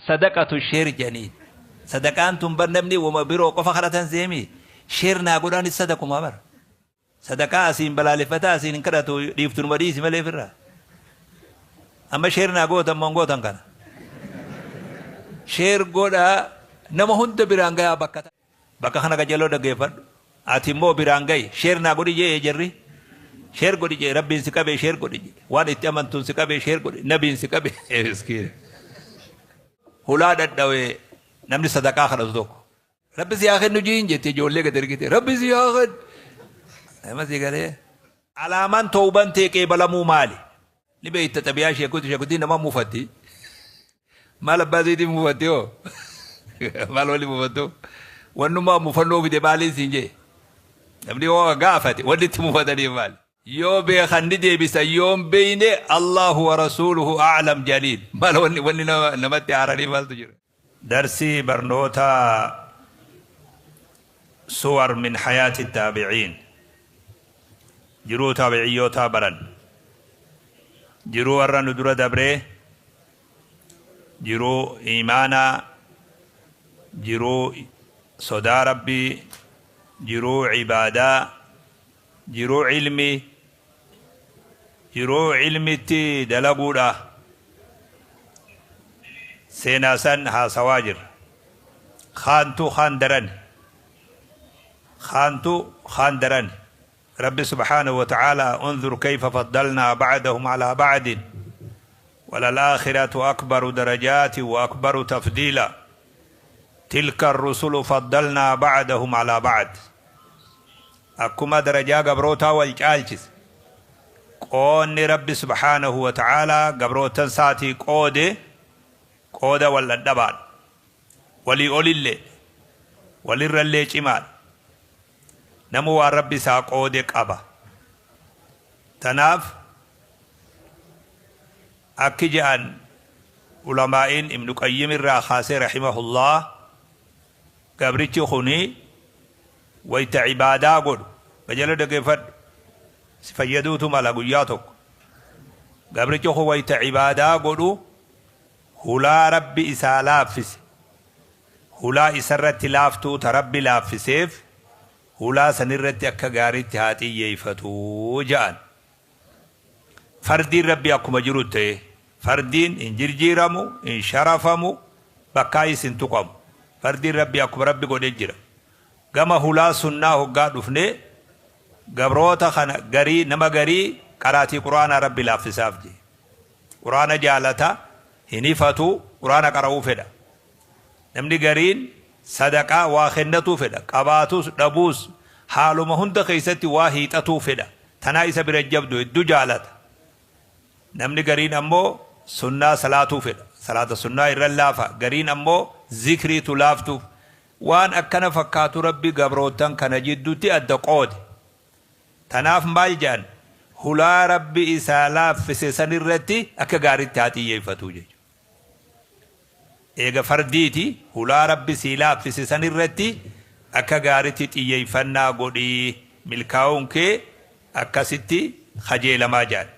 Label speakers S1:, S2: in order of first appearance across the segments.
S1: Sadaqatu share jedhaniin. Sadaqaan tun bar namni wama biroo qofa kadhatan seemi. Share naa godhaanis sadaquma bar. Sadaqaa asiin balaaleffataa asiin hin kadhatu, dhiiftunuma dhiisi malee firraa. Amma share naa gootan moo hin gootan kana? Share godhaa, nama hunda biraan gayaa. Bakka kana qajeeloo dhaggeeffadhu. Ati immoo biraan gahi. Share naa godhi jee jarri. Share godhi jee, Rabbiin si qabee share godhi jee. Waan itti amantuun si qabee share godhi. Nabiin si qabee. Miskiina. Hulaa dhadhawee namni sadaqaa kadhatu tokko. Rabbi si haa kennu jiin jetti ijoollee gad ergite. Rabbi si haa kennu. Nama si galee. Alaamaan tawban tee qeebalamuu maali? Ni beekta xabiyaa sheekuti, sheekutii nama mufatti. Maal abbaa isiitiin mufatti hoo? Maal wali mufattu? Wannummaa mufannoo fide maaliin siin jee? Namni yoo gaafate wanni itti mufataniif maali? Yoo beekan ni deebisan, yoo hin beeyne Allahu wa rasuuluhu a'lam jedhaniin. Maal wanni namatti aaranii maaltu jira? Darsii barnoota Suwar min hayaati taabiciin, jiruu taabiciyyootaa baran, jiruu warra nu dura dabree, jiruu iimaanaa, jiruu sodaa Rabbii, jiruu ibaadaa, jiruu ilmii, jiruu ilmitti dalaguudha. Seenaa san haasawaa jirra. Kaantu kaan darani, kaantu kaan darani. Rabbi subhaanahu wa ta'aalaa unzur kayfa faddalnaa ba'dahum alaa ba'din walal-aakhiratu akbaru darajaatin wa akbaru tafdiila tilka ar-rusulu faddalnaa ba'dahum alaa ba'd. Akkuma darajaa gabrootaa wal caalchise, qoonni Rabbi subhaanahu wa ta'aalaa gabroottan isaatii qoode qooda wal dhadhabaadha. Walii olillee, walirrallee cimaadha. Namu waan Rabbi isaa qoode qaba. Tanaaf akki je'an ulamaa'iin Ibnu Qayyim irraa kaasee rahimahullah, gabrichi kuni wayta ibaadaa godhu, gajala dhageeffadhu, si fayyaduutu mala guyyaa tokko. Gabrichi kun wayta ibaadaa godhu hulaa Rabbi isaa laaffise, hulaa isarratti laaftuu ta Rabbi laaffiseef, hulaa sanirratti akka gaariitti haa xiyyeeffatu ja'an. Fardiin Rabbi akkuma jiru ta'e, fardiin hin jirjiiramu, hin sharafamu, bakkaayis hin tuqamu. Fardiin Rabbi akkuma Rabbi godhe jira. Gama hulaa sunnaa hoggaa dhufne, gabroota kana garii, nama garii qaraatii Qur'aanaa Rabbi laaffisaaf jee. Qur'aana jaalata, hin hifatu, Qur'aana qara'uu fedha. Namni gariin sadaqaa waa kennatuu fedha, qabaatus dhabuus haaluma hunda keessatti waa hiixatuu fedha. Tanaa isa bira jabdu hedduu jaalata. Namni gariin ammoo sunnaa salaatuu fedha. Salaata sunnaa irra laafa. Gariin ammoo zikriitu laaftuuf. Waan akkana fakkaatu Rabbi gabroottan kana jiddutti adda qoode. Tanaaf maal jedhan? Hulaa Rabbi isaa laaffise sanirratti akka gaaritti haa xiyyeeffatuu jechuudha. Eega fardiiti, hulaa Rabbi sii laaffise sanirratti akka gaaritti xiyyeeffannaa godhi, milkaa'uun kee akkasitti kajeelamaa jedhan.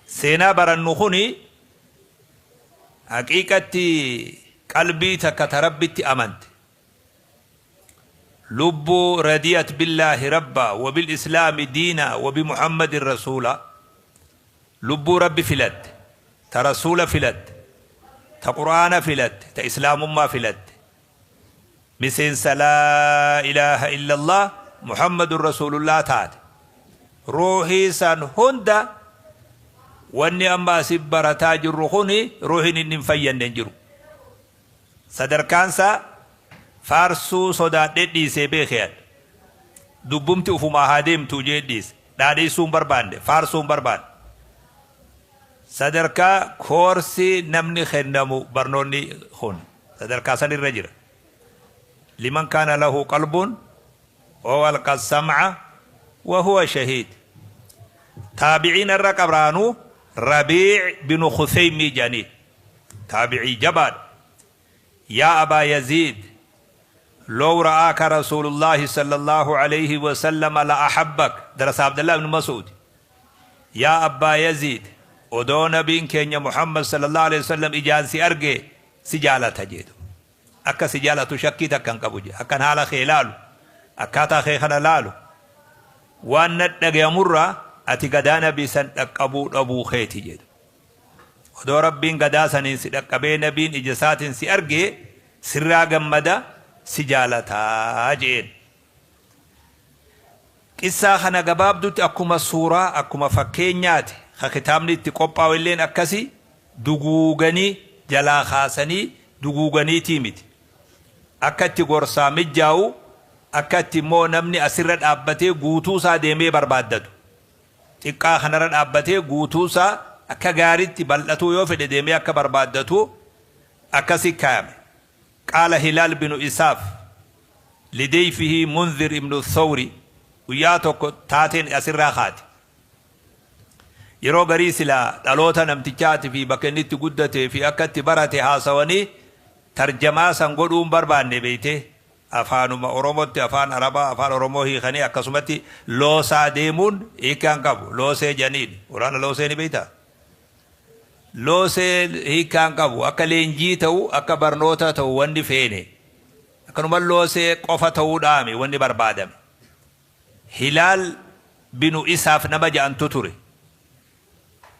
S1: Seenaa barannu kuni haqiiqatti qalbii takka ta Rabbitti amante, lubbuu radiyat billaahi rabba wa bil islaami diina wa bi Muhammadin rasuula, lubbuu Rabbi filatte, ta rasuula filatte, ta Qur'aana filatte, ta islaamummaa filatte, miseensa laa ilaaha illallah Muhammadun rasuulullah taate, ruuhii san hunda wanni amma asi barataa jirru kuni ruuhiin inni hin fayyanne hin jiru. Sadarkaan isaa faarsuu sodaadhee dhiisee beeke an. Dubbumti ufumaa haa deemtuu jee dhiise. Dhaadheessuu hin barbaanne, faarsuu hin barbaanne. Sadarkaa koorsii namni kennamu barnoonni kun sadarkaa san irra jira. Liman kaana lahu qalbun wa alqa sam'a wa huwa shahiid. Taabiciin irra qabraanu Rabii' binu Khuseymii jedhaniin. Taabicii jabaadha. Yaa Abaa Yaziid, low ra'aaka Rasuulullaahi sallallaahu aleyhi wa sallama la ahabbak. Darasaa Abdallaah ibnu Mas'uudi. Yaa Abbaa Yaziid, Odoo nabiin keenya Muhammad sallallahu alaihi wasallam ijaan si arge si jaalata jedhu. Akka si jaalatu shakkii takka hin qabu jedhe. Akkan haala kee laalu, akkaataa kee kana laalu, waan na dhagayamurraa ati gadaa nabii san dhaqqabuu dhabuu keeti jedhu. Odoo Rabbiin gadaa saniin si dhaqqabee nabiin ija isaatiin si arge sirraa gammada, si jaalataa je'een. Qissaa kana gabaabdutti akkuma suuraa, akkuma fakkeenyaati ka kitaabni itti qophaa'u illeen akkasi duguuganii jalaa kaasanii duguuganiitii miti. Akka itti gorsaa mijjaawu, akka itti immoo namni asirra dhaabbatee guutuu isaa deemee barbaaddatu. Xiqqaa kanarra dhaabbatee guutuu isaa akka gaaritti bal'atuu yoo fedhe deemee akka barbaaddatu akkasi kaayame. Qaala Hilaal binu Isaaf lideyfihi Munzir ibnu Thawri, guyyaa tokko taateen asirraa kaate. Yeroo garii silaa dhaloota namtichaati fi bakka inni itti guddatee fi akka itti barate haasawanii tarjamaa san godhuu hin barbaanne beeytee. Afaanuma Oromootti afaan Arabaa afaan Oromoo hiikanii akkasumatti loosaa deemuun hiikkaa hin qabu. Loosee jedhaniin. Waraana loosee ni beeytaa? Loosee hiikkaa hin qabu. Akka leenjii ta'u, akka barnoota ta'u wanni feene. Akkanuma loosee qofa ta'uu dhaame wanni barbaadame. Hilaal binu Isaaf nama ja'antu ture.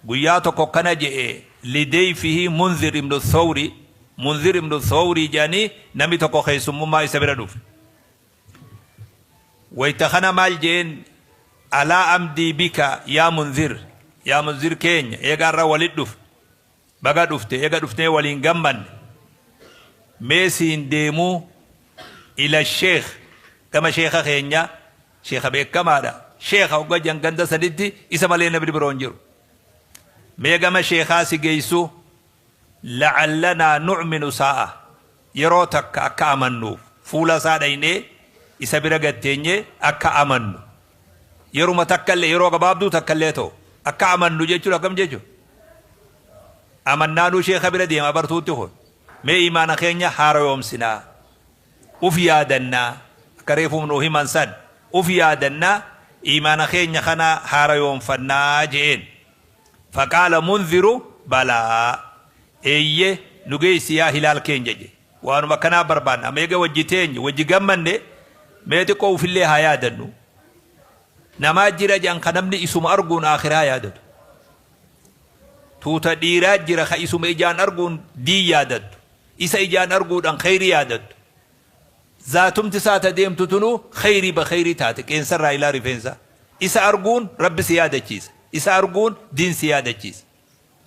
S1: Guyyaa tokko akkana je'e, lideyfihi Munzir ibnu Thawri, Munzir ibnu Thawri je'anii namni tokko keessummummaa isa bira dhufe. Wayta kana maal je'een, alaa amdii bika yaa Munzir, yaa Munzir keenya eega har'a walit dhufe, baga dhufte, eega dhufnee waliin gammanne, mee siin deemuu ila sheekh, gama sheekha keenya, sheekha beekamaadha, sheekha hogga jedhan ganda sanitti isa malee namni biroo hin jiru, mee gama sheekhaa si geessu, la'allanaa nu'minu saa'a, yeroo takka akka amannuuf fuula isaa dhaynee isa bira gad teenyee akka amannu, yeruma takkallee, yeroo gabaabduu takkallee ta'u akka amannu jechuun akkam jechuudha? Amannaanuu sheekha bira deema bartuutti kun mee imaana keenya haarayoomsinaa, uf yaadannaa, akka reefuu nuu himan san uf yaadannaa, imaana keenya kana haarayoomfannaa je'een. Faqaala Munziru balaa, eeyye nu geessi yaa Hilaal keenya je. Waanuma akkanaa barbaanna. Amma eega wajji teenye, wajji gammanne, mee xiqqoo ufillee haa yaadannu. Namaa jira jedhan ka namni isuma arguun aakhiraa yaadatu. Tuuta dhiiraa jira ka isuma ijaan arguun diin yaadattu. Isa ijaan arguudhaan kheyrii yaadattu. Zaatumti isaa ta deemtu tunuu kheyrii ba kheyrii taate, qeensarraa ilaa rifeensaa. Isa arguun Rabbi si yaadachiisa. Isa arguun diin si yaadachiisa.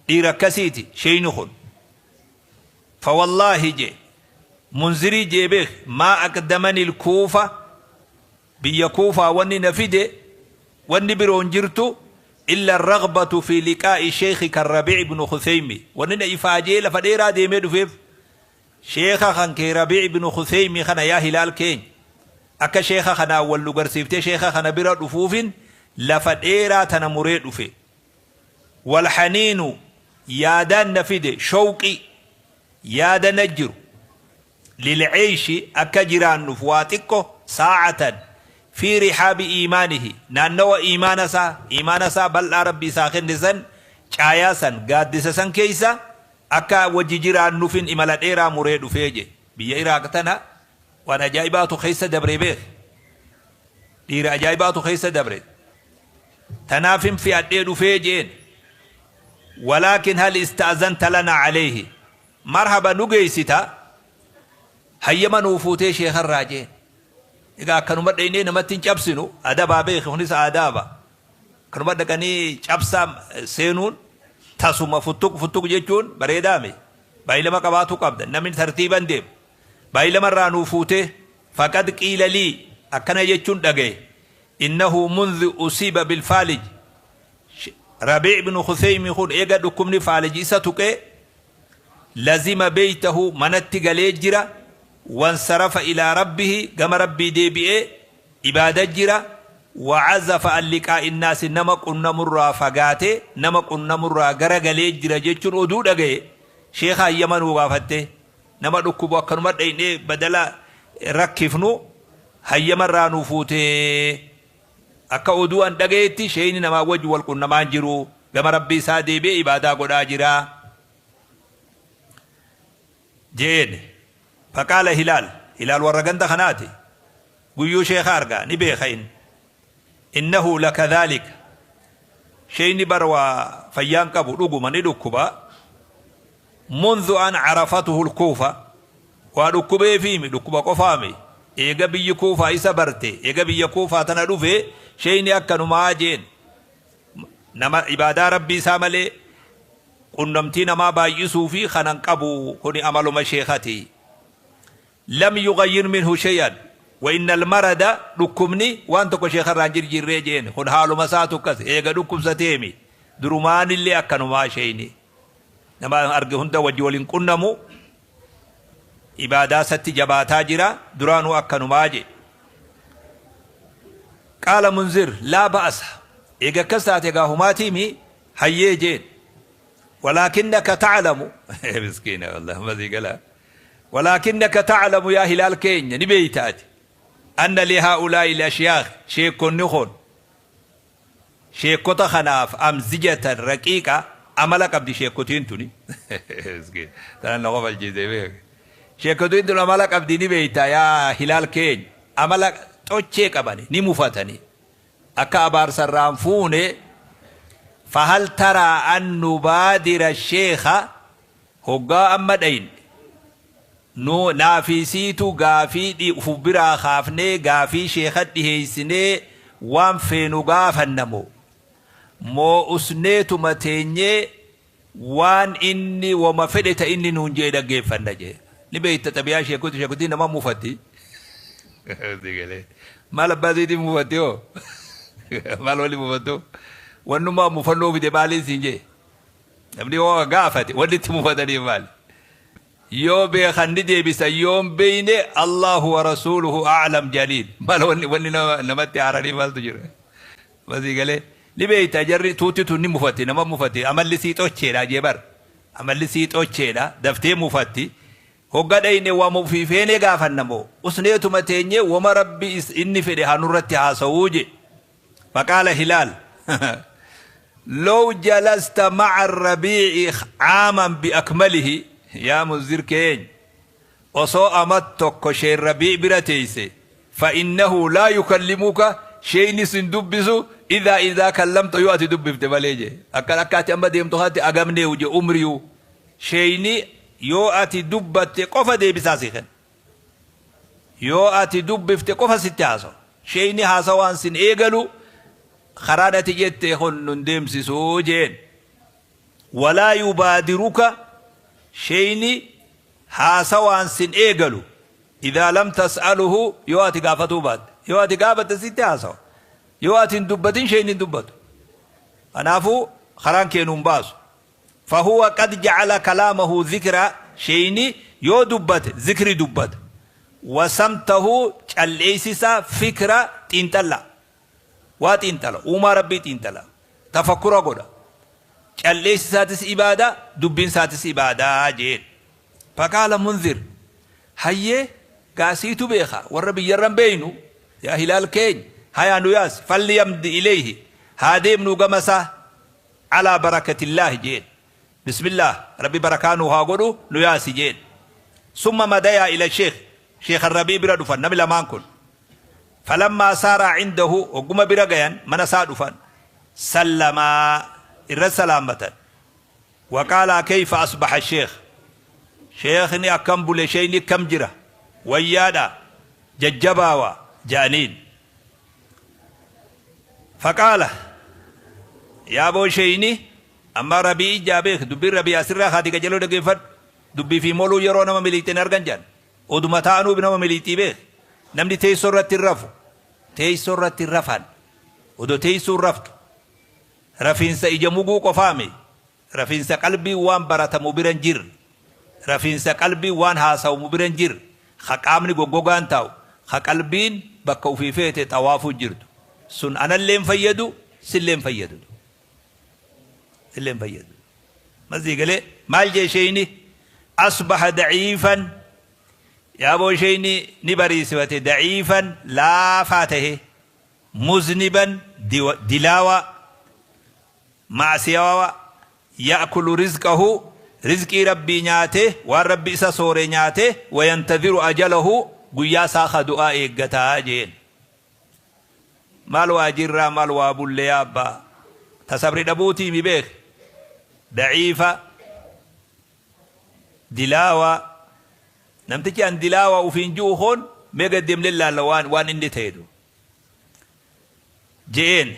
S1: Dhiira akkasiiti sheeyni kun. Fawallaahi je Munzirii jee beeki, maa aqdamani al-kuufa, biyya kuufaa wanni na fide wanni biroo hin jirtu, illa ar-raghbatu fi liqaa'i sheekhika ar-Rabii' ibnu Khutheymi, wanni na ifaajee lafa dheeraa deemee dhufeef sheekha kan kee Rabii' ibnu Khutheymi kana, yaa Hilaal keenya, akka sheekha kanaan wal nu garsiiftee sheekha kana bira dhufuufin lafa dheeraa tana muree dhufe. Walhaniinu, yaadaan na fide, showqii, yaada na jiru, lil'eyshi, akka jiraannuf waa xiqqo, saa'atan fii rihaabi iimaanihi, naannawa iimaana isaa, iimaana isaa bal'aa Rabbi isaa kenne san, caayaa san, gaaddisa san keessa akka wajji jiraannufin imala dheeraa muree dhufee je. Biyya Iraaq tana waan ajaa'ibaatu keessa dabre beeki. Dhiira ajaa'ibaatu keessa dabre. Tanaafin fi'adhee dhufee je'een. Walaakin hal ista'zanta lanaa alayhi, marhaba nu geessita hayyama nuu fuutee sheekharraa je'een. Egaa akkanuma dhaynee namatti hin cabsinu, adabaa beeki, kunis aadaaba. Akkanuma dhaqanii cabsaa seenuun tasuma futtuq futtuq jechuun bareedaame. Baay'ilama qabaatu qabda, namni tartiiban deema. Baay'ilama irraa nuu fuutee, faqad qiila lii, akkana jechuun dhagaye, innahu mundhu usiiba bilfaalij, Rabii' ibnu Khutheymi kun eega dhukkubni faalij isa tuqee, lazima beytahu, manatti galee jira, wansarafa ilaa rabbihi, gama Rabbii deebi'ee ibaada jira, wa azafa an liqaa'i nnaasi, nama qunnamurraa fagaatee, nama qunnamurraa gara galee jira jechuun oduu dhagaye. Sheekha hayyama nuu gaafattee, nama dhukkubu akkanuma dhaynee badala rakkifnu hayyama irraa nuu fuutee, akka oduu an dhagayetti sheeyni namaa wajji wal qunnamaa hin jiru, Gama Rabbii isaa deebi'ee ibaadaa godhaa jira. Je'een. Faqaala Hilaal, Hilaal warra ganda kanaati. Guyyuu sheekha arga, ni beeka inni. Innahu lakadhaalika. Sheeyni bar waa fayyaan qabu dhuguma ni dhukkuba. Mundhu an carafatuhu lkuufa. Waa dhukkubeefiimi, dhukkuba qofaami. Eega biyyi Kuufaa isa barte, eega biyya Kuufaa tana dhufe, sheeyni akkanumaa jeen. Nama ibaadaa Rabbii isaa malee qunnamtii namaa baay'isuu fi kana hin qabu, kuni amaluma sheekhati. Lam yughayyir minhu shay'an wa innal marada dhukkubni waan tokko sheekha irraa hin jirjiirree jeen, kun haaluma isaatu akkas, eega dhukkubsateemi durumaanillee akkanumaa sheeyni nama arge hunda wajji wal hin qunnamu, ibaadaa isatti jabaataa jira, duraanuu akkanumaa jee. Qaala Munzir, laa ba'asa, eega akkas taate egaa humaatiimi, hayyee jeen. Walaakinnaka ta'lamu, miskiina wallahi masii galaa. Walaakinnaka ta'lamu yaa Hilaal keenya ni beeyta ati, anna li haa'ulaa'i al-ashyaakh, sheekkonni kun sheekkota kanaaf amzijatan raqiiqa, amala qabdi sheekkotiin tuni. Miskiina tanan na kofalchiise beek. Sheekkotiin tun amala qabdi ni beeyta yaa Hilaal keenya, amala xochee qabani ni mufatani akka abaarsa irraa hin fuune. Fahal taraa an nubaadira sheekha, hoggaa amma dhayne nu naafii siitu gaafii dhi uf biraa kaafnee gaafii sheekha dhiheeysinee waan feenu gaafanna moo moo usneetuma teenyee waan inni woma fedhe ta inni nuun je'e dhaggeeffanna je'e. Ni beeyta xabi'aa sheekoti, sheekotiin nama mufatti. Si galee. Maal abbaa isiitiin mufatti hoo? Maal wali mufattu? Wannummaa mufannoo fide maaliin siin je'e? Namni yoo gaafate wanni itti mufataniif maali? Yoo beekan ni deebisan, yoo hin beeyne Allahu wa rasuuluhu a'lam jaliin. Maal wanni wanni nama namatti aaranii maaltu jira? Masii galee. Ni beeyta jarri tuutti tun ni mufatti, nama mufatti, amalli sii xocheedha jee bar. Amalli sii xocheedha, daftee mufatti. Hogga dhayne wama ufii feene gaafanna moo usneetuma teenyee wama Rabbi is inni fedhe haa nurratti haasawuu je. Faqaala Hilaal, Low jalasta ma'a Rabii'i caaman bi akmalihi, yaa Munzir keenya, osoo amat tokko Sheekh Rabii' bira teeyse, fa innahu laa yukallimuka, sheeyni sin dubbisu, idhaa idhaa kallamta, yoo ati dubbifte malee je. Akka akka ati amma deemtu kanatti agamneehu je umriyuu. Sheeyni yoo ati dubbatte qofa deebisaa sii kenna. Yoo ati dubbifte qofa sitti haasawa. Sheeyni haasawaan sin eegalu, karaan ati jette kun nun deemsisu jeen. Walaa yubaadiruka, sheeyni haasawaan sin eegalu, idhaa lam tas'aluhu, yoo ati gaafatuu baatte. Yoo ati gaafatte sitti haasawa. Yoo ati hin dubbatin sheeyni hin dubbatu. Kanaafuu karaan kee nun baasu. Fahuwa qad ja'ala kalaamahu zikra, sheeyni yoo dubbate zikri dubbata. Wa samtahu, cal'eeysi isaa, fikra, xiinxalla. Waa xiinxala, uumaa Rabbii xiinxala, tafakkura godha. Cal'eeysi isaatis ibaada, dubbiin isaatis ibaada je'een. Faqaala Munzir, hayyee gaa siitu beekha, warra biyyarra hin beeynu, yaa Hilaal keenya, hayaa nu yaasi, falyamdi ilayhi, haa deemnuu gama isaa, Alaa barakatillaahi je'een. Bismillaah, Rabbi barakaa nuu haa godhu, nu yaasi je'een. Summa madayaa ila sheekh, Sheekh Arrabii bira dhufan namni lamaan kun. Falammaa saaraa indahu, hogguma bira gayan, mana isaa dhufan, sallamaa, irra salaammatan. Wa qaalaa keyfa asbaha sheekh, Sheekhni akkam bule, sheeyni akkam jira, wayyaadha, jajjabaawa je'aniin. Faqaala, Yaa boo sheeyni, amma Rabii ijjaa beeki, dubbiin Rabii asirraa kaati qajeeloo dhageeffadhu. Dubbii fi moluu yeroo nama miliixxe hin argan jedhan. Oduma taa'anuu nama miliixxii beeki. Namni teessoo irratti hin rafu. Teessoo irratti hin rafan. Odoo teessuu hin raftu. Rafiinsa ija muguu qofaami. Rafiinsa qalbii waan baratamu bira hin jirre. Rafiinsa qalbii waan haasawamu bira hin jirre. Ka qaamni goggogaan taa'u, ka qalbiin bakka ufii feete xawaafuu jirtu. Sun anallee hin fayyadu, sillee hin fayyadu. Sillee hin fayyadu. Masii galee maal jee sheeyni? Asbaha da'iifan, yaaboo sheeyni ni bariisifate, da'iifan laafaa tahe, muzniban dilaawaa. Ma'siyawaa, ya'kulu rizqahu, rizqii Rabbii nyaatee, waan Rabbi isa soore nyaatee, wayantadhiru ajalahu, guyyaa isaa ka du'aa eeggataa jeen. Maal waa jirraa maal waa bulle yaa abbaa? Ta sabri dhabuutii mi beeki? Daciifa, dilaawa, namtichi an dilaawa ufiin ji'u kun mee gad deemnee laalla waan waan inni ta'etu. Je'een.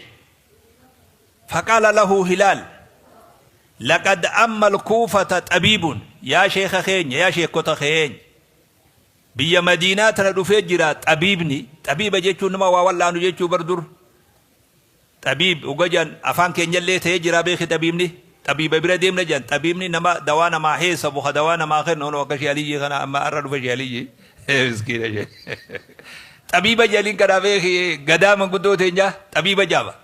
S1: Faqaala lahu Hilaal, laqad amma al-kuufata xabiibun, yaa sheekha keenya, yaa sheekkota keenya, biyya Madiinaa tana dhufee jira xabiibni, xabiiba jechuun nama waa wal'aanu jechuu bar dur. Xabiib uga jedhan afaan keenyallee ta'ee jira beeki xabiibni. Xabiiba bira deemna jedhan, xabiibni nama dawaa namaa heesabu, ka dawaa namaa kennu, hono akka Shee Aliyyii kana amma har'a dhufe Shee Aliyyii. Miskiina shee. Xabiiba jedhaniin kana beeki gadaa manguddoo teenyaa xabiiba jaaba.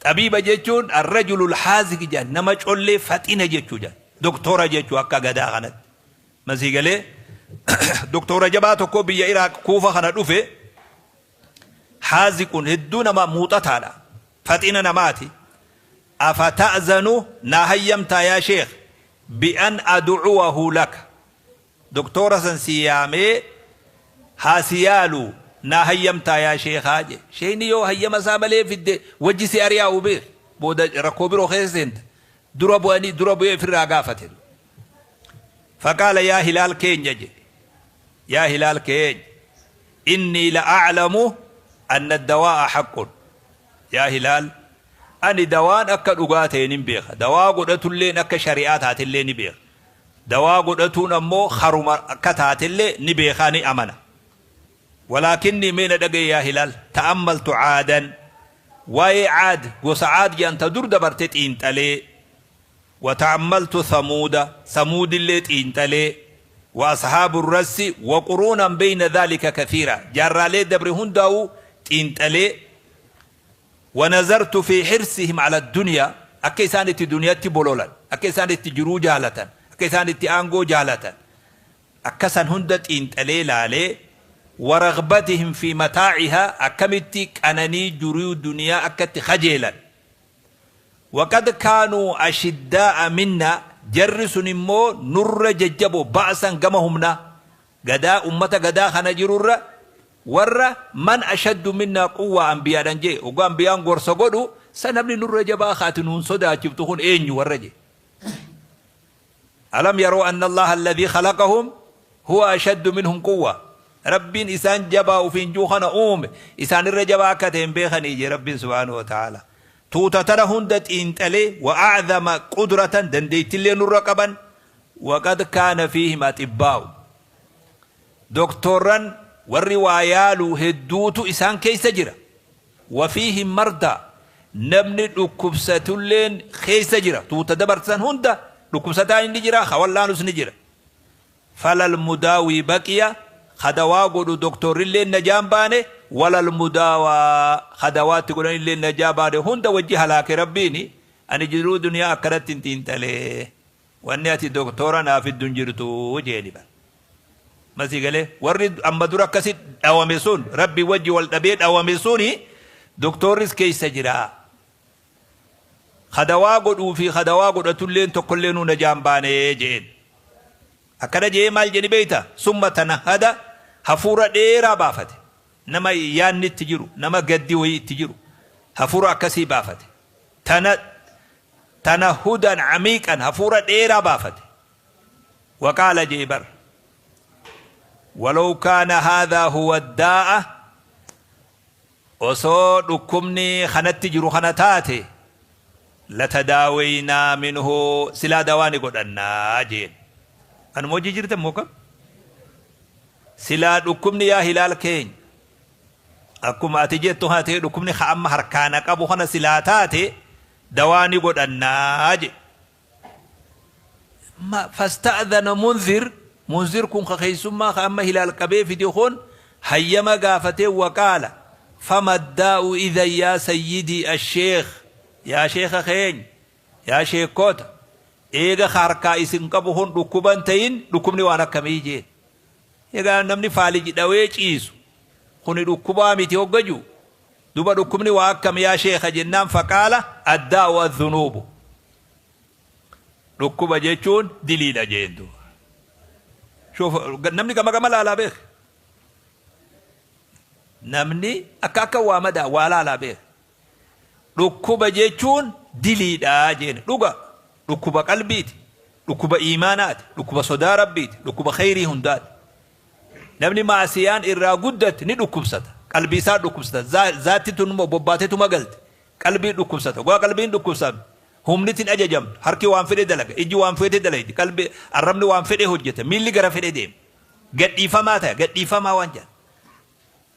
S1: Xabiiba jechuun arrajulul haaziq jedhan, nama collee faxina jechuu jedhan. Doktora jechuu akka gadaa kanatti. Masii galee doktora jabaa tokko biyya Iraaq Kuufa kana dhufe, haaziqun hedduu nama muuxataadha. Faxina namaati. Afa ta'zanu, naa hayyamtaa yaa sheekh, bi'an adu'uwahu laka. Doktoora san sii yaamee haa si yaalu naa hayyamtaa yaa sheekhaa jedhe. Sheekni yoo hayyama isaa malee fidde wajji si ari'aa'u beeki. Booda rakkoo biroo keessa seenta. Dura bu'anii dura bu'ee ifirraa gaafate. Faqaala yaa Hilaal keenya jedhe. Yaa Hilaal keenya, innii la a'lamu anna dawaa'a haqqun. Yaa Hilaal, ani dawaan akka dhugaa ta'e nin beeka. Dawaa godhatulleen akka shari'aa taatellee ni beeka. Dawaa godhatuun ammoo karuma akka taatellee ni beekaa, ni amana. Walaakinnii, mee na dhaga'i yaa Hilaal, ta'ammaltu Caadan, waa'ee Caad, gosa Caad jedhan ta dur dabarte xiinxalee, wa ta'ammaltu Thamuuda, Thamuudillee xiinxalee, wa ashaabu rassi wa quruunan beyna dhaalika kathiira, jaarraalee dabre hundaa'uu xiinxalee, wa nazartu fi hirsihim ala addunyaa, akka isaan itti duniyatti bololan, akka isaan itti jiruu jaalatan, akka isaan itti aangoo jaalatan, akka san hunda xiinxalee laalee, wa raghbatihim fi mataa'ihaa, akkamitti qananii jiruu duniyaa akka itti kajeelan. Waqad kaanuu ashiddaa'a minnaa, jarri sun immoo nurra jajjaboo, ba'san gama humnaa, gadaa ummata gadaa kana jirurra warra man ashaddu minnaa quwwaa anbiyaadhaan jee, hoggaa anbiyaan gorsa godhu sa namni nurra jabaa ka ati nuun sodaachiftu kun eenyu warra jee. Alam yaroo anna Allaaha alladhii khalaqahum huwa ashaddu minhum quwwaa, Rabbiin isaan jabaa ufiin juu kana uume isaanirra jabaa akka ta'e hin beekanii jee Rabbiin subhaanahu wa ta'aalaa. Tuuta tana hunda xiinxalee, wa a'zama qudratan, dandeettillee nurra qaban, waqad kaana fiihim axibbaa'u, doktoorran warri waa yaalu hedduutu isaan keessa jira, wa fiihim mardaa, namni dhukkubsatulleen keessa jira, tuuta dabarsan hunda dhukkubsataan ni jira, ka wallaanus ni jira. Falal mudaawii baqiya, ka dawaa godhu doktoorrilleen najaan baane, walal mudaawaa, ka dawaatti godhanilleen najaa baane, hunda wajji halaake Rabbiini. Ani jiruu duniyaa akkanatti hin xiinxalee, wanni ati doktoora naa fiddu hin jirtu jeeni bar. Masii galee warri amma dura akkasi dhawame sun, Rabbi wajji wal dhabee dhawame suni, doktoorris keessa jira. Ka dawaa godhuu fi ka dawaa godhatulleen tokkollee nuu najaan baane jeen. Akkana je'ee maal jedhi beeyta? Summa tanahhada, hafuura dheeraa baafate. Nama yaanni itti jiru, nama gaddi wayii itti jiru, hafuura akkasii baafate. Tana tanahudan amiiqan, hafuura dheeraa baafate. Waqaala je'e bar, walaw kaana haadhaa huwa daa'a, osoo dhukkubni kanatti jiru kana taate, latadaaweynaa minhu, silaa dawaa ni godhannaa jeen. Anuma hojii jirtan moo kam? Silaa dhukkubni yaa Hilaal keenya akkuma ati jettu kana ta'e, dhukkubni ka amma harkaana qabu kana silaa taate, dawaa ni godhannaa jedhe. Fasta'adhana Munzir, Munzir kun ka keessummaa ka amma Hilaal qabee fide kun hayyama gaafatee, waqaala fama daa'u idhan yaa sayyidii asheekh, yaa sheekha keenya, yaa sheekkoota, eega ka harkaa isin qabu kun dhukkuban ta'in, dhukkubni waan akkamii jeen. Egaa namni faaliji dhawee ciisu kuni dhukkubaa miti hogga jiru. Duuba dhukkubni waa akkam yaa sheekha jennaan, faqaala addaa'u adhunuubu, dhukkuba jechuun diliidha jeen. Duuba shuf, namni gama gama laalaa beek, namni akka akka waa madaa waa laalaa beek. Dhukkuba jechuun diliidha jeen. Dhuga, dhukkuba qalbiiti, dhukkuba iimaanaati, dhukkuba sodaa Rabbiiti, dhukkuba kheyrii hundaati. Namni maasiyaan irraa guddatte ni dhukkubsata, qalbii isaa dhukkubsata. Zaatti tun immoo bobbaateetuma galte, qalbii dhukkubsata. Goa qalbiin dhukkubsame, humniti hin ajajamtu, harki waan fedhe dalaga, ijji waan fedhe dalagdi, qalbi, arrabni waan fedhe hojjeta, miilli gara fedhe deema, gadhiifamaa ta'a. Gadhiifamaa waan jedhan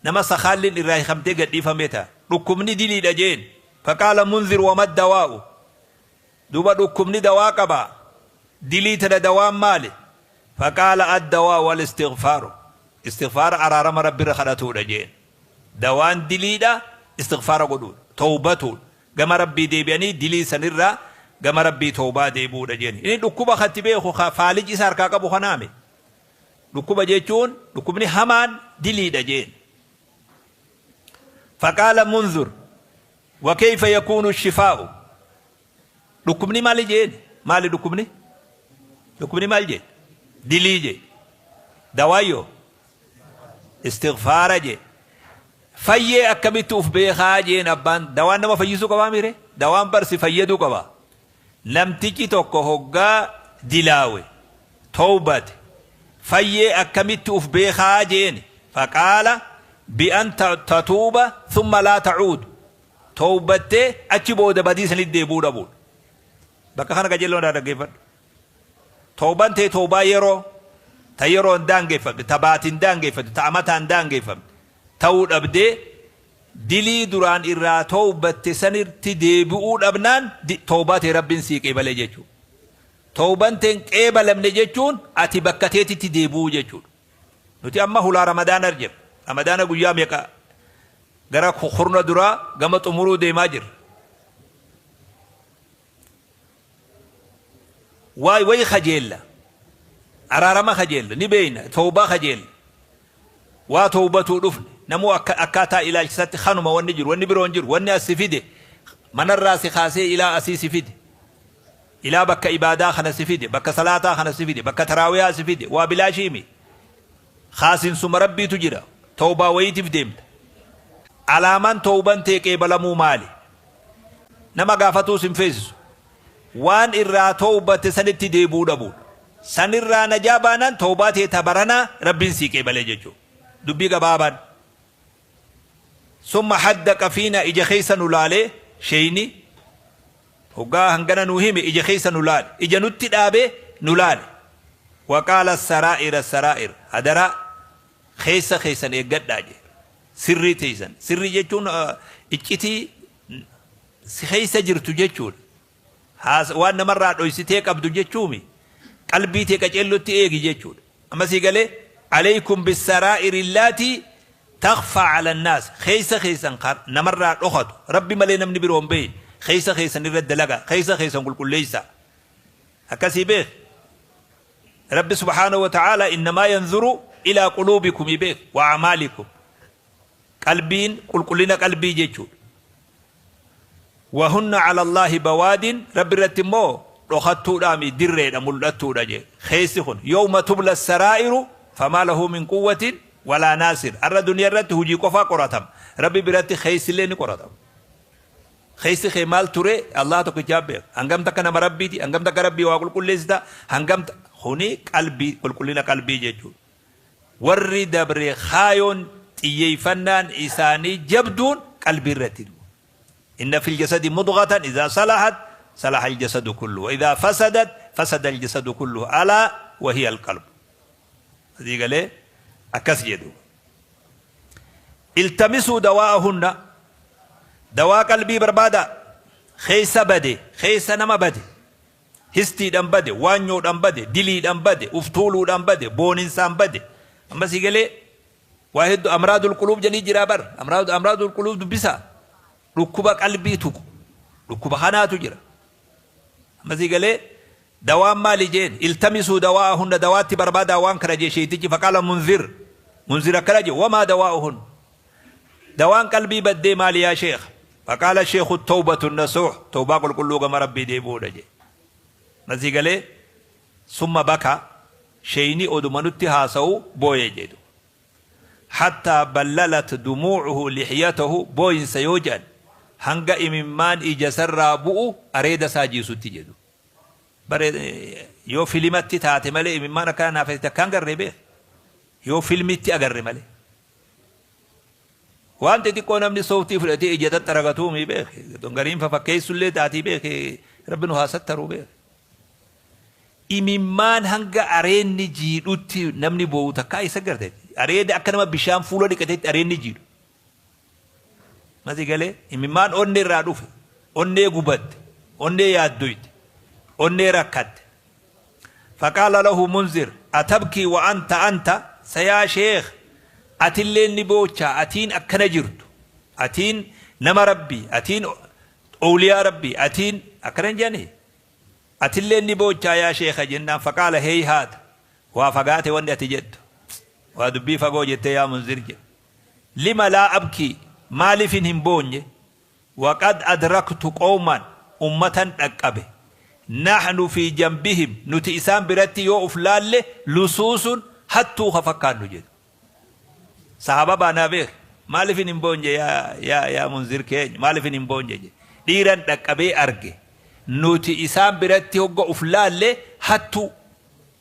S1: nama sakhaalliin irraa hikamtee gadhiifamee ta'a. Dhukkubni diliidha jeen. Faqaala Munzir, wama dawaa'u? Duuba dhukkubni dawaa qaba, dilii tana dawaan maali? Faqaala addawaa'u al istighfaaru, istighfaara, araarama Rabbirra kadhatuudha jeen. Dawaan diliidha istighfaara godhuudha, towbatuudha, gama Rabbii deebi'anii dilii sanirraa gama Rabbii towbaa deebi'uudha jeen. Inni dhukkuba katti beeku ka faalij isa harkaa qabu kanaame. Dhukkuba jechuun, dhukkubni hamaan diliidha jeen. Faqaala Munzur, wa kayfa yakuunu shifaa'u? Dhukkubni maali jeen? Maali dhukkubni? Dhukkubni maal jeen? Dilii jee. Dawaayyoo istighfaara jee. Fayyee akkamitti uf beekaa jeen abbaan. Dawaan nama fayyisuu qabaa mire? Dawaan barsi fayyaduu qaba. Namtichi tokko hoggaa dilaawe towbate fayyee akkamitti uf beekaa jeen. Faqaala bi'an tatuuba thumma laa ta'uudu, towbattee achi booda badii sanitti deebi'uu dhabuudha. Bakka kana qajeelloon irraa dhaggeeffadhu. Towban tee towbaa yeroo ta yeroon daangeffamte, ta baatiin daangeffamte, ta amataan daangeffamte ta'uu dhabdee, dilii duraan irraa towbatte sanitti deebi'uu dhabnaan towbaa tee Rabbiin sii qeebale jechuudha. Towban teen qeebalamne jechuun ati bakka teetitti deebi'uu jechuudha. Nuti amma hulaa Ramadaana jirra. Ramadaana guyyaa meeqa gara kurna duraa gama xumuruu deemaa jirra. Waay wayi kajeella, araarama kajeella, ni beeyna, towbaa kajeella. Waa towbatuu dhufne, namuu akka akkaataa ilaalchisatti kanuma wanni jiru, wanni biroo hin jiru. Wanni as si fide, manarraa si kaasee ilaa asii si fide, ilaa bakka ibaadaa kana si fide, bakka salaataa kana si fide, bakka taraawiyaa si fide, waa bilaashiimi. Kaasinsuma Rabbiitu jira, towbaa wayiitiif deemta. Alaamaan towban tee qeebalamuu maali? Nama gaafatuus hin feesisu. Waan irraa towbatte sanitti deebi'uu dhabuudha. Sanirraa najaa baanaan towbaa tee ta baranaa Rabbiin sii qeebale jechuudha. Dubbii gabaabaan. Summa haddaqa fiina, ija keessa nu laalee sheeyni hoggaa hangana nu hime, ija keessa nu laale, ija nutti dhaabee nu laale. Waqaala saraa'ira saraa'ir, hadaraa keessa keessan eeggadhaa jee. Sirrii teessan, sirrii jechuun iccitii si keessa jirtu jechuudha. Waan namarraa dhoysitee qabdu jechuumi. Qalbii tee qaceellotti eegi jechuudha. Amma sii galee? Alaykum bissaraa'iri allaatii takhfaa ala annaas, keessa keessan namarraa dhokatu, Rabbi malee namni biroo hin beekne, keessa keessan irra dalagaa, keessa keessan qulqulleessaa. Akkasii beek. Rabbi subhaanahu wa ta'aala innamaa yanzuru ilaa quluubikum beek wa a'maalikum. Qalbiin qulqullina qalbii jechuudha. Wahunna ala Allaahi bawaadin, Rabbi irratti immoo dhokattuudhaami, dirreedha, mul'attuudha jee. Keessi kun yawma tubla saraa'iru famaa lahu min quwwatin walaa naasir. Har'a duniyaa irratti hojii qofaa qoratama. Rabbi biratti keessillee ni qoratama. Keessi kee maal ture Allah tokkichaa beeka. Hangam takka nama Rabbiiti, hangam takka Rabbii waa qulqulleessita, hangam kuni qalbii, qulqullina qalbii jechuudha. Warri dabre kaayoon xiyyeeffannaan isaanii jabduun qalbii irratti. Inna fil jasadi mudghatan idhaa salahat salaha al-jasadu kulluhu wa idhaa fasadat fasada al-jasadu kulluhu alaa wa hiya al-qalb. Asii galee akkas jedhu. Iltamisuu dawaa'ahunna, dawaa qalbii barbaada. Keessa bade, keessa nama bade, histiidhaan bade, waanyoodhaan bade, diliidhaan bade, uftuuluudhaan bade, booninsaan bade. Amma sii galee? Waa hedduu amraadul quluub jedhanii jiraa bar. Amraadul quluub dubbisaa. Dhukkuba qalbii tuqu. Dhukkuba kanaatu jira. Amma sii galee? Dawaan maali jeen? Iltamisuu dawaa'ahunna, dawaatti barbaadaa waan kana jee sheeytichi. Faqaala Munzir. Munzir akkana jee, wamaa dawaa'uhun? Dawaan qalbii baddee maali yaa sheekh? Faqaala sheekhu tawbatu nasuuh, tawbaa qulqulluu gama Rabbii deebi'uudha jedhe. Masii galee summa baka, sheeyni oduma nutti haasawu booye jedhu. Hattaa ballalat dumuu'uhu lixyatahu, booyinsa yoo jedhan hanga imimmaan ija isarraa bu'u areeda isaa jiisutti jedhu. Bare yoo filimatti taate malee imimmaan akkana naaf takkaan garree beek. Yoo filmitti agarre malee. Waan xixiqqoo namni sooftii fudhatee ija xaxxaragatuu mii beek. Gariin fafakkeessullee taatii beek. Rabbi nu haa sattaruu beek. Imimmaan hanga areenni jiidhutti namni boo'u takkaa isa garte. Areeda akka nama bishaan fuula dhiqateetti areenni jiidhu. Masi galee imimmaan onnee irraa dhufe, onnee gubatte, onnee yaaddoyte, onnee rakkatte. Faqaala lahu Munzir, atabkii wa anta anta, sa yaa sheekh, atilleen ni boochaa, atiin akkana jirtu, atiin nama Rabbii, atiin awliyaa Rabbii, atiin akkana hin jedhanii? Atilleen ni boochaa yaa sheekha jennaan, faqaala heeyhaata, waa fagaate wanni ati jettu, waa dubbii fagoo jettee yaa Munzir jedhe. Lima laa abkii, maalifin hin boonye? Waqad adraktu qawman, ummatan dhaqqabe. Nahnu fii janbihim, nuti isaan biratti yoo uf laalle lusuusun, hattuu ka fakkaannu jedhu. Sahaaba baanaa beeki. Maalifin hin boonye yaa, yaa, yaa Munzir keenya, maalifin hin boonye jedhe. Dhiiran dhaqqabee arge. Nuti isaan biratti hogga uf laalle hattuu.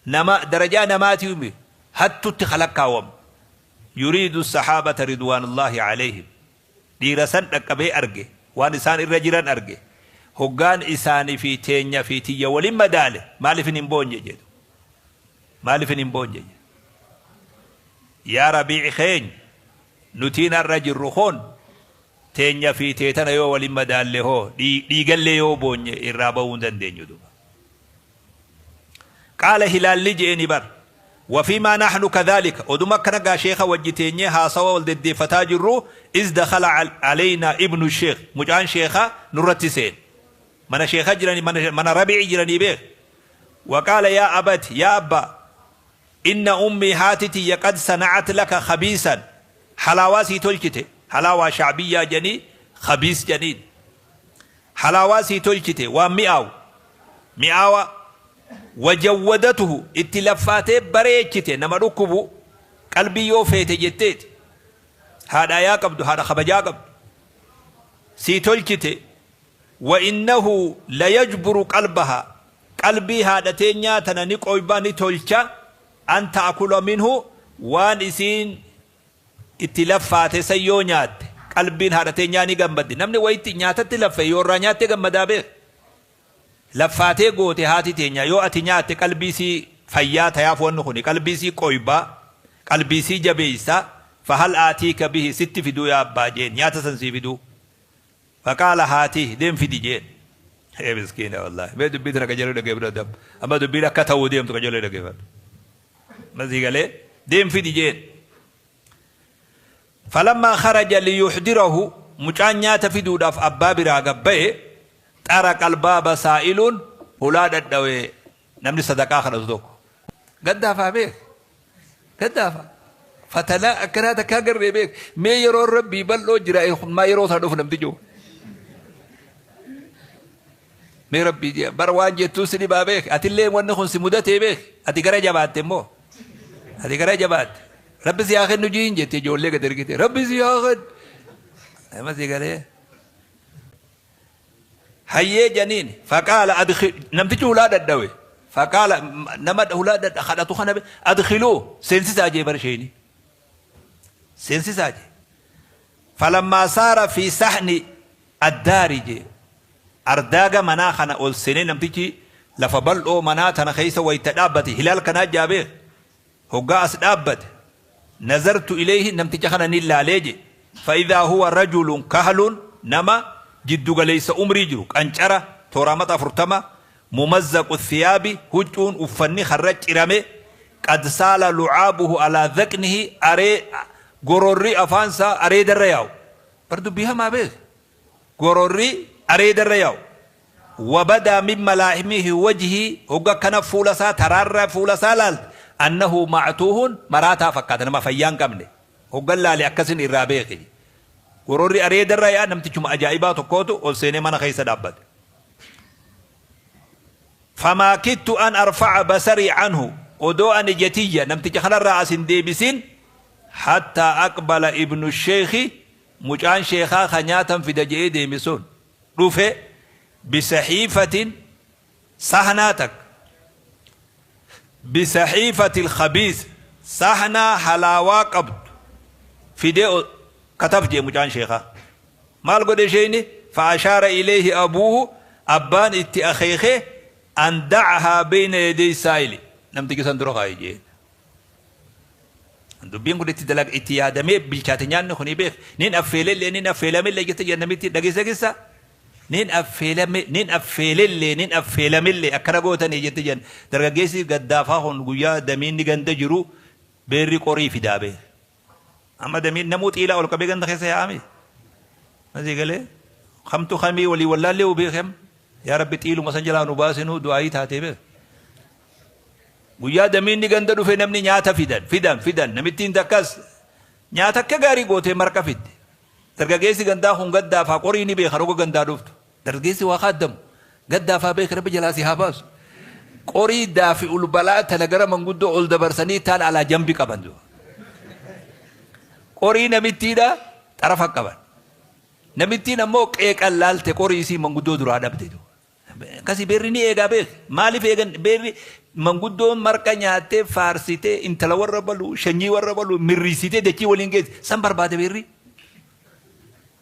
S1: Nama, darajaa namaatii miti. Hattutti ka lakkaawamu. Yuriidu sahaabata ridwaanullaahi aleyhim. Dhiira san dhaqqabee arge, waan isaan irra jiran arge, hoggaan isaani fi teenya fi tiyya walin madaale maalifin hin boonye jedhu. Maalifin hin boonye jedhu. Yaa Rabii'i keenya, nutiin har'a jirru kun teenya fi tee tana yoo walin madaalle hoo dhiigallee yoo boonye irraa bahuu hin dandeenyu duba. Qaala Hilaalli je'eni bar. Wafiimaa nahnu kadhaalika, oduma akkana gaa sheekha wajji teenyee haasawa wal deddeeffataa jirruu, iz dakhala aleynaa ibnu sheekh, mucaan sheekhaa nurratti seene. Mana sheekha jiranii, mana Rabii'i jiranii beek. Wa qaala yaa abati, yaa abbaa, inna ummii haati tiyya qad sana'at laka khabiisan, halaawaa sii tolchite, halaawaa sha'biyyaa jedhanii khabiis jedhaniin. Halaawaa sii tolchite, waan mi'aawu, mi'aawaa. Wajawwadatuhu, itti laffaatee bareechite, nama dhukkubu qalbii yoo feete jetteeti. Haadha ayaa qabdu, haadha kabajaa qabdu. Sii tolchite, wa innahu layajburu qalbaha, qalbii haadha teenyaa tana ni qoyba, ni tolcha, an ta'kula minhu, waan isiin itti laffaate san yoo nyaatte qalbiin haadha teenyaa ni gammaddi. Namni wayitti nyaatatti laffe yoo irraa nyaatte gammadaa beek. Laffaatee goote haati teenya yoo ati nyaatte qalbii sii fayyaa tayaaf wanni kuni qalbii sii qoybaa, qalbii sii jabeeysa, fahal aatiika bihi sitti fiduu yaa abbaa jeen nyaata san sii fiduu. Faqaala haatihi deem fidi jeen. Ee miskiina wallaahi. Mee dubbii tana qajeeloo dhaggeeffadhu amma dubbiin akka ta'uu deemtu qajeeloo dhaggeeffadhu. Masii galee deem fidi jeen. Falammaa kharaja liyuhdirahu, mucaan nyaata fiduudhaaf abbaa biraa gad ba'e, xaraqa albaaba saa'iluun, hulaa dhadhawe namni sadaqaa kadhatu tokko. Gaddaafaa beek. Gaddaafaa. Fatanaa akkanaa takkaa garree beek. Mee yeroon Rabbii bal'oo jira maa yeroo sana dhufu namtichi kun. Mee Rabbii jee bar waan jettuun si dhibaa beek. Atillee wanni kun si mudatee beek. Ati gara jabaatte immoo. Ati gara jabaatte. Rabbi si haa kennu jiin jette ijoollee gad ergite. Rabbi si haa kennu. Nama si galee. Hayyee janiin faqaala adkhil namtichi hulaa dhadhawe. Faqaala nama hulaa dhadha kadhatu kana adkhiluu seensisaa jee bar isheeni. Seensisaa jee. Falammaa saara fi sahni addaari jee. Ardaaga manaa kana ol seenee namtichi lafa bal'oo manaa tana keessa wayta dhaabbate hilaal kanaa jaa beek. Hoggaa as dhaabbate, nazartu ilayhi namticha kana nin laalee je'e, fa'idhaa huwa rajulun kahlun nama jiddu galeeysa umrii jiru, qancara, toora amata 40, mumazzaqu thiyaabi huccuun uffanni karra cirame, qad saala lu'aabuhu alaa dhaqnihi aree gororri afaan isaa areedarra yaa'u. Bar dubbii hamaa beeki. Gororri areedarra yaa'u. Wa badaa min malaahimihi wajhii hogga akkana fuula isaa taraarra fuula isaa laalte annahu ma'tuuhun maraataa fakkaata nama fayyaa hin qabne hoggan laale akkasin irraa beeke jedhe. Gororri areedarra yaa namtichuma ajaa'ibaa tokkootu ol seenee mana keessa dhaabbate. Famaa kittu an arfa'a basarii anhu, odoo ani ija tiyya namticha kanarraa as hin deebisin, hattaa aqbala ibnu sheekhi, mucaan sheekhaa ka nyaatan fida je'ee deeme sun dhufe, bisahiifatin, sahnaa takka, bisahiifatil khabiis, sahnaa halaawaa qabdu fidee kataf je'e mucaan sheekhaa. Maal godhe sheeyni? Fa ashaara ilayhi abuuhu, abbaan itti akeeke, an da'ahaa beyna yaday saa'ili, namticha san dura kaayi je'een. Dubbiin kun itti dalag itti yaadamee bilchaate nyaanni kuni beek. Nin affeelellee nin affeelamellee jette jedhan namitti dhageessa keessa. Nin affeelame nin affeelellee nin affeelamellee akkana gootanii jette jedhan dargaggeessi gaddaafaa kun guyyaa damiinni ganda jiru beerri qorii fidaa beek. Amma damiin namuu xiilaa ol qabee ganda keessa yaa'ame. Asii galee kamtu kamii walii wallaallee beekam. Yaa Rabbi xiiluma san jalaa nu baasinuu du'aayii taatee beek. Guyyaa damiinni ganda dhufe namni nyaata fidan fidan fidan namittiin takkas nyaata akka gaarii gootee marqa fidde. Dargaggeessi gandaa kun gaddaafaa qorii ni beeka roga gandaa dhuftu. Dargaggeessi waa kaaddamu gaddaafaa beeka Rabbi jalaa si haa baasu. Qorii daafi'ul balaa tana gara manguddoo ol dabarsanii taan alaa jambi qaban. Qorii namittiidha xarafa qaban. Namittiin ammoo qeeqan laalte qorii isii manguddoo duraa dhabde. Akkasii beerri ni eegaa beek. Maaliif eegan beerri manguddoon marqa nyaattee faarsitee intala warra balu shanyii warra balu mirriisitee dachii waliin geesse san barbaade beerri.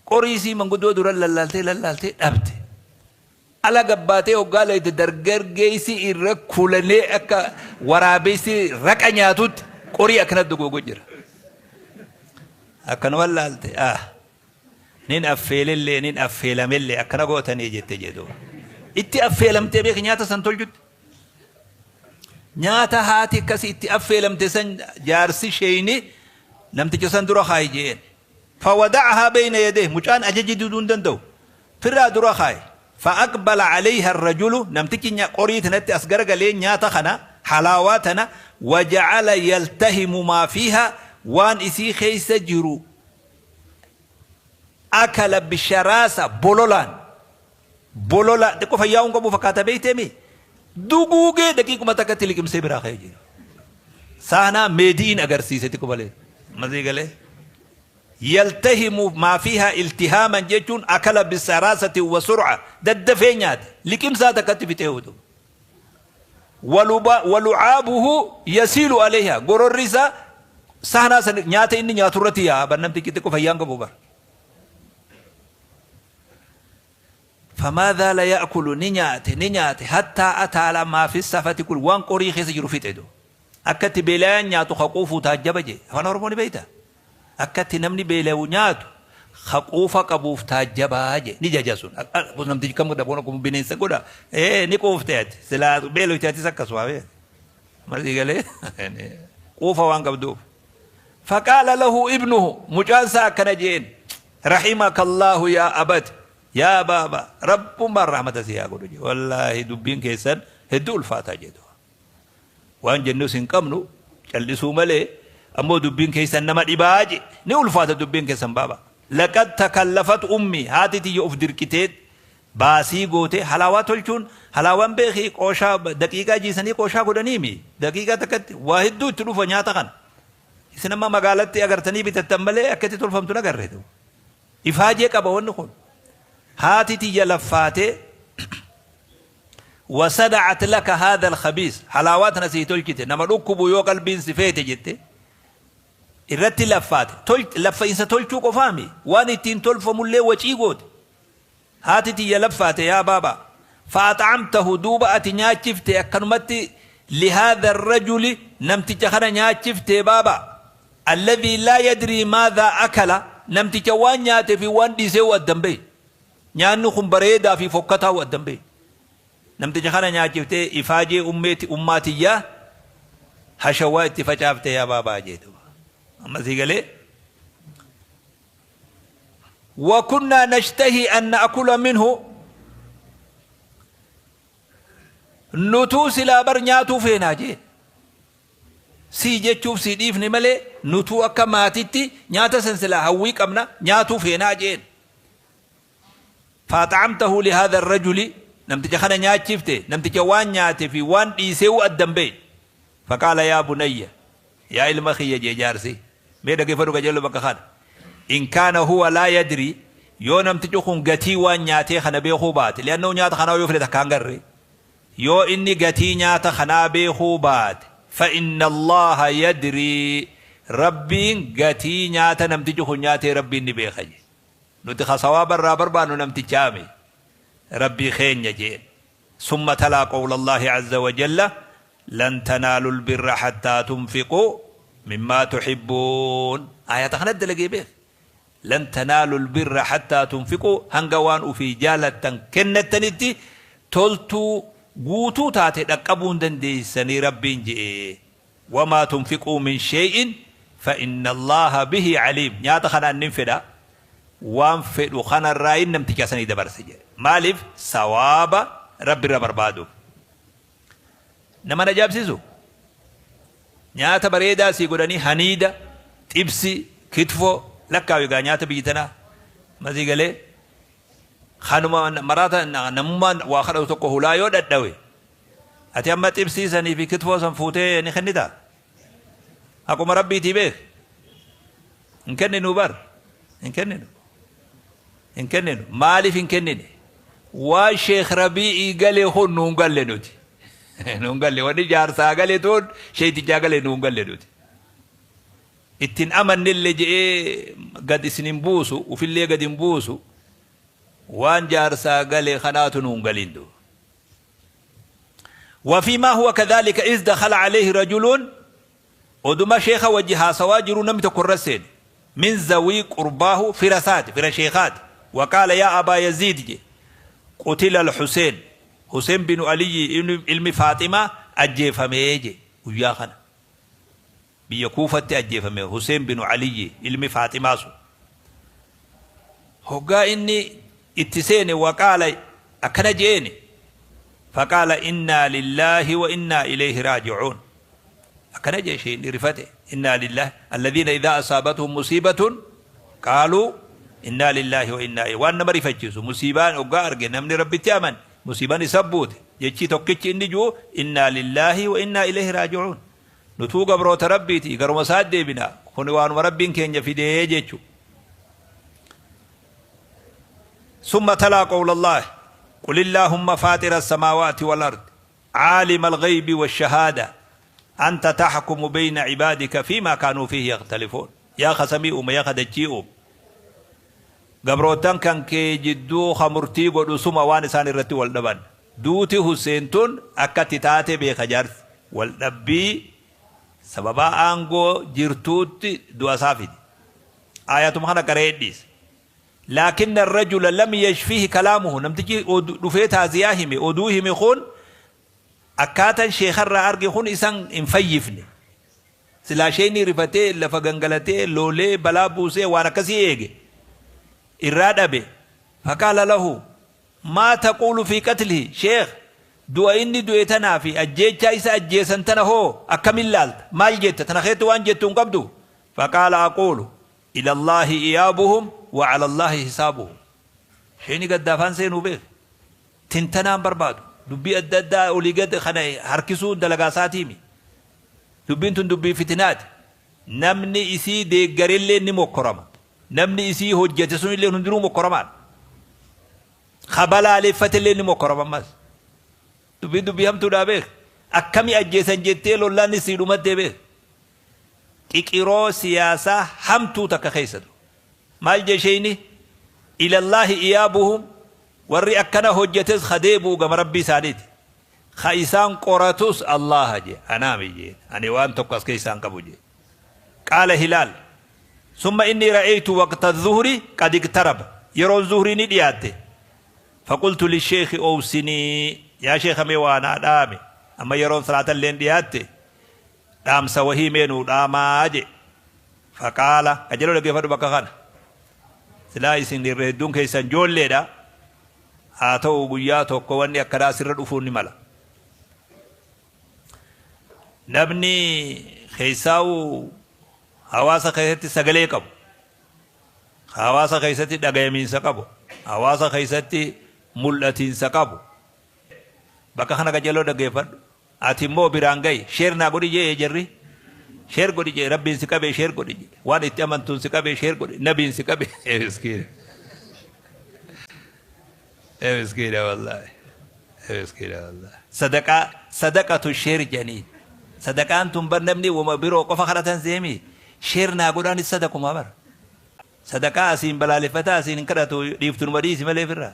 S1: Qorii isii manguddoo dura lallaaltee lallaaltee dhabde. Ala gabbaatee hoggaa layte dargaggeessi irra kulanee akka waraabessi raqa nyaatutti qorii akkanatti dogoogoo jira. Akkanuma laalte ah. Nin affeelellee nin affeelamellee akkana gootanii jette jedhu. Itti affeelamtee beeki nyaata san tolchutti. Nyaata haati akkasii itti affeelamte san jaarsi sheeyni namticha san dura kaayi je'een. Fawada'ahaa bayna yadayhi, mucaan ajaji diduu hin danda'u. Firraa dura kaaye. Fa'aqbala alayha arrajulu, namtichi qorii tanatti as garagalee nyaata kana halaawaa tana, waja'ala yaltahimu maa fiihaa, waan isii keessa jiru akala bisharaasa, bololaan bolola xiqqoo fayyaa hin qabu fakkaata beeyteemi duguugee daqiiquma takkatti liqimsee biraa ka'ee jira. Saanaa meedi'iin agarsiise xiqqoo malee. Masii galee. Yaltahimu maa fiihaa iltihaaman jechuun akala bisaraasati wa sur'a, daddafee nyaate liqimsaa takkatti fixee hutu. Walucaabuhu yasiilu alayha, gororri isaa sahnaa san nyaata inni nyaatu irratti yaa'a bar namtichi xiqqoo fayyaan qabu bar. Famaa zaala ya'kulu, ni nyaate ni nyaate, hattaa ataala maa fi safati kul, waan qorii keessa jiru fixe du. Akka itti beelayaan nyaatu ka quufuu taajjaba jee. Afaan Oromoo ni beeyta? Akka itti namni beelayu nyaatu ka quufa qabuuf taajjabaa jee. Ni jaja sun. Namtichi kam dhaboon akkuma bineensa godha. Ee ni quufte ati. Silaa beeloyte atis akkasuma beek. Masii galee quufa waan qabduuf. Faqaala lahu ibnuhu, mucaan isaa akkana jeen. Rahimaka Allahu yaa abati. Yaa baaba, Rabbummaan rahmata si haa godhu jee. Wallaahi dubbiin keessan hedduu ulfaataa jee. Waan jennus hin qabnu cal'isuu malee, ammoo dubbiin keessan nama dhibaa je. Ni ulfaata dubbiin keessan baaba. Laqad takallafat ummi, haati tiyya of dirqitee baasii gootee halaawaa tolchuun, halaawaan beeki qooshaa daqiiqaa jiisanii qooshaa godhaniimi daqiiqaa takkatti waa hedduu itti dhufa nyaata kana. Isin amma magaalatti agartanii bitattan malee akka itti tolfamtu hin agarre. Ifaajee qaba wanni kun. Haati tiyya laffaatee wasada'at laka haadha alkhabiis, halaawaa tana sii tolchite, nama dhukkubu yoo qalbiin si feete jette irratti laffaate. Laffa'iinsa tolchuu qofaami, waan ittiin tolfamullee wacii goote. Haati tiyya laffaate yaa baaba, fa'ax'amtahu, duuba ati nyaachifte akkanumatti, lihaadha arrajuli, namticha kana nyaachifte baaba, alladhii laa yadrii maadhaa akala, namticha waan nyaate fi waan dhiisee addan bahe. Nyaanni kun bareedaa fi fokkataa addan bahe. Namticha kana nyaachiftee ifaajee ummeeti ummaa tiyyaa hashawaa itti facaafte yaa baabaa jee duuba. Amma sii galee. Wa kunnaa nashtahii an na'kula minhu, nutuu silaa bar nyaatuu feenaa jee. Sii jechuuf sii dhiifne malee nutuu akka maatitti nyaata san silaa hawwii qabna nyaatuu feenaa jeen. Faaxa'amtahu lihaadha rajuli namticha kana nyaachifte namticha waan nyaate fi waan dhiiseewu adda hin beeyne. Faqaala yaa bunayya yaa ilma kiyya jee jaarsi mee dhageeffadhu qajeello bakka kana. In kaana huwa laa yadri yoo namtichi kun gatii waan nyaatee kana beekuu baate li'annahu nyaata kanaa yoo file takka hin garre Yoo inni gatii nyaata kanaa beekuu baate, fa inna Allaaha yadrii, Rabbiin gatii nyaata namtichi kun nyaatee Rabbiin ni beeka jee. Nuti ka sawaaba irraa barbaannu namtichaami, Rabbii keenya jeen. Summa talaa qawla Allaahi azza wa jalla, Lan tanaalul birra hattaa tunfiquu mimmaa tuhibbuun. Aayata kana dalagee beeki. Lan tanaalul birra hattaa tunfiquu hanga waan ufii jaalattan kennattanitti toltuu guutuu taate dhaqqabuu hin dandeessanii Rabbiin je'e. Wamaa tunfiquu min shay'in fa innallaaha bihi aliim nyaata kana annin fedha waan fedhu kanarraayin namticha sanii dabarse jedhe. Maaliif? Sawaaba Rabbirra barbaaduuf. Nama hin ajaa'ibsiisu? Nyaata bareedaa sii godhanii haniida, xibsi, kitfoo lakkaawi egaa nyaata biyyi tanaa masii galee kanuma maraata namummaan waa kadhatu tokko hulaa yoo dhadhawe ati amma xibsii sanii fi kitfoo san fuutee ni kennitaa? Haquma rabbiitii beek. Hin kenninu bar. Hin kenninu. Hin kenninu. Maaliif hin kennine? Waan Sheekh Rabii'ii gale kun nuun galle nuti. Nuun galle. Wanni jaarsaa gale tun sheeytichaa gale nuun galle nuti. Ittiin amannille je'ee gad isin hin buusu, ufillee gad hin buusu. Waan jaarsaa gale kanaatu nuun galin du. Wafiimaa huwa kadhaalika iz dakhala alayhi rajulun Oduma sheekha wajji haasawaa jiruu namni tokko irra seene. Min zawii qurbaahu fira isaati, fira sheekhaati. Wa qaala yaa abaa yaziid je. Qutila al-Huseen. Huseen binu Aliyyi ilmi Faaximaa ajjeefame je guyyaa kana. Biyya Kuufatti ajjeefame Huseen binu Aliyyi ilmi Faaximaa sun. Hoggaa inni itti seene wa qaala akkana je'eeni. Faqaala innaa lillaahi wa innaa ilayhi raaji'uun. Akkana je'e sheeyni rifate innaa lillaahi alladhiina idhaa asaabatuhum musiibatun qaaluu innaa lillaahi wa innaa ilayhi waan nama rifachiisu musiibaan hoggaa arge namni Rabbitti amane musiibaan isa buute jechii tokkichi inni ju'u innaa lillaahi wa innaa ilayhi raaji'uun nutuu gabroota Rabbiiti garuma isaa deebina kuni waanuma Rabbiin keenya fidee jechu. Summa talaa qawlallaahi qulillahumma faaxira samaawaati wal ard عالم الغيب والشهادة أنت تحكم بين عبادك فيما كانوا فيه يختلفون yaa ka samii uume yaa ka dachii uume gabroottan kan kee jidduu ka murtii godhu suma waan isaan irratti wal dhaban duuti Husseen tun akka itti taate beeka jaarsi wal dhabbii sababaa aangoo jirtuutti du'a isaa fide aayatuma kana qara'ee dhiise Laakinna arrajula lam yashfihi kalaamuhu namtichi dhufee taaziyaa hime oduu hime kun akkaatan sheekharraa arge kun isan hin fayyifne. Silaa sheeyni rifatee lafa gangalatee lolee balaa buusee waan akkasii eege irraa dhabe. Faqaala lahu maa taquulu fi qatlihi sheekh du'a inni du'e tanaa fi ajjeechaa isa ajjeesan tana hoo akkamin laalta maal jetta tana keetti waan jettu hin qabdu? Faqaala aquulu Ilallaahi iyaabuhum wa alallaahi hisaabuhum. Sheeyni gadda afaan seenuu beeki. Tintanaa hin barbaadu. Dubbii adda addaa olii gad kana harkisuun dalagaa isaatiimi. Dubbiin tun dubbii fitinaati. Namni isii deeggarelleen ni mokkorama. Namni isii hojjate sunilleen hundinuu mokkoramaadha. Ka balaaleffatelleen ni mokkorama ammas. Dubbiin dubbii hamtuudhaa beeki. Akkami ajjeesan jettee lollaanis sii dhumattee beeki. Qiqiroo siyaasaa hamtuu takka keessa ture. Maal jee sheeyni? Ilallaahi iyaabuhum warri akkana hojjates ka deebi'u gama Rabbii isaaniiti. Ka isaan qoratus Allaaha jee. Anaami jeen. Ani waan tokko as keessaa hin qabu jee. Qaala Hilaal. Summa innii ra'aytu waqta zuhri qad iqtaraba. Yeroon zuhrii ni dhiyaatte. Faqultu lisheekhi owsinii. Yaa sheekha mee waa naa dhaami. Amma yeroon salaatalleen dhiyaatte. Dhaamsa wahii mee nuu dhaamaa je'e. Faqaala, qajeeloo dhaggeeffadhu bakka kana. Silaa isin irra hedduun keessan joolleedha. Haa ta'u guyyaa tokko wanni akkanaa sirra dhufuun ni mala. Namni Keessaa'u hawaasa keessatti sagalee qabu, hawaasa keessatti dhagayamiinsa qabu, hawaasa keessatti mul'atiinsa qabu. Bakka kana qajeeloo dhaggeeffadhu. Ati immoo biraan gahi. Share naa godhi jee jarri. Share godhi jee rabbiin si qabee share godhi jee. Waan itti amantuun si qabee share godhi. Nabiin si qabee. Ee miskiina. Ee miskiina wallaahi. Ee miskiina wallaahi. Sadaqaa sadaqatu share jedhaniin. Sadaqaan tun bar namni wama biroo qofa kadhatan seemi. Share naa godhaanis sadaquma bar. Sadaqaa asiin balaaleffataa asiin hin kadhatu dhiiftu numa dhiisi malee firraa.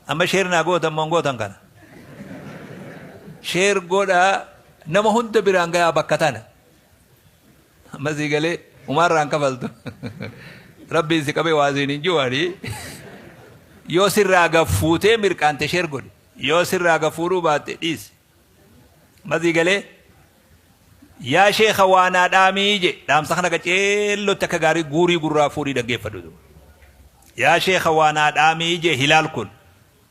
S1: Amma share naa gootan moo hin gootan kana? Share godhaa nama hunda biraan gayaa bakka tana. Amma sii galee umaarraa hin kafaltu. Rabbiin si qabee waa siin hin jiru Yoo sirraa gaffuutee mirqaante share godhi. Yoo sirraa gaffuudhuu baatte dhiisi. Amma sii galee yaa sheekha waa naa dhaamii je dhaamsa kana qaceellotti akka gaarii guurii gurraa fuudhii dhaggeeffadhu. Yaa sheekha waa naa dhaamii je Hilaal kun.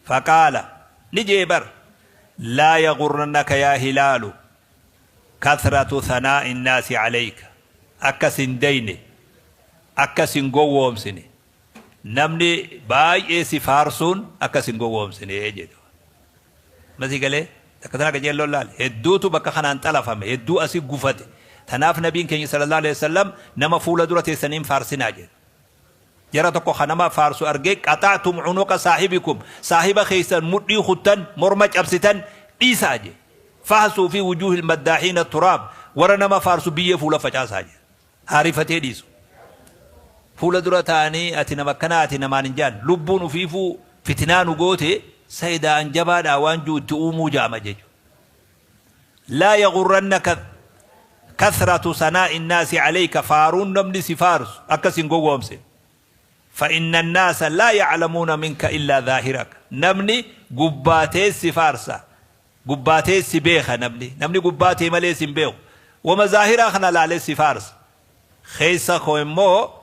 S1: Faqaala ni jee bar laa yaghurrannaka yaa Hilaalu kathratu thanaa'i nnaasi alayka akka sin dayne akka sin gowwoomsine namni baay'ee si faarsuun akka sin gowwoomsine jedhe. Amma sii galee? Takka tana qaceelloon laali. Hedduutu bakka kanaan xalafame, hedduu asi gufate. Tanaaf Nabiin keenya sallallahu alaihi wasallam nama fuula dura teessanii hin faarsinaa jedhe. Jara tokko ka nama faarsu argee qaxa'tum cunuqa saahibikum saahiba keessan mudhii kuttan morma cabsitan dhiisaa jedhe. Fahsuu fi wujuuhil maddaahiina turaab warra nama faarsu biyyee fuula facaasaa jedhe. Haarifatee dhiisu. Fuula dura taa'anii ati nama akkanaa ati namaan hin jaan. Lubbuun ufiifuu fitinaa nu goote sayidaa an jabaadhaa waan jiru itti uumuu jaama jechuudha. Laa yaghurrannaka kathratu sanaa'i nnaasi alayka faaruun namni si faarsu akka si hin gowwoomsine. Fa inna nnaasa laa ya'lamuuna minka illaa zaahiraka. Namni gubbaa tees si faarsa. Gubbaa tees si beeka namni. Namni gubbaa tee malee si hin beeku. Wama zaahiraa kana laalee si faarsa. Keessa koo immoo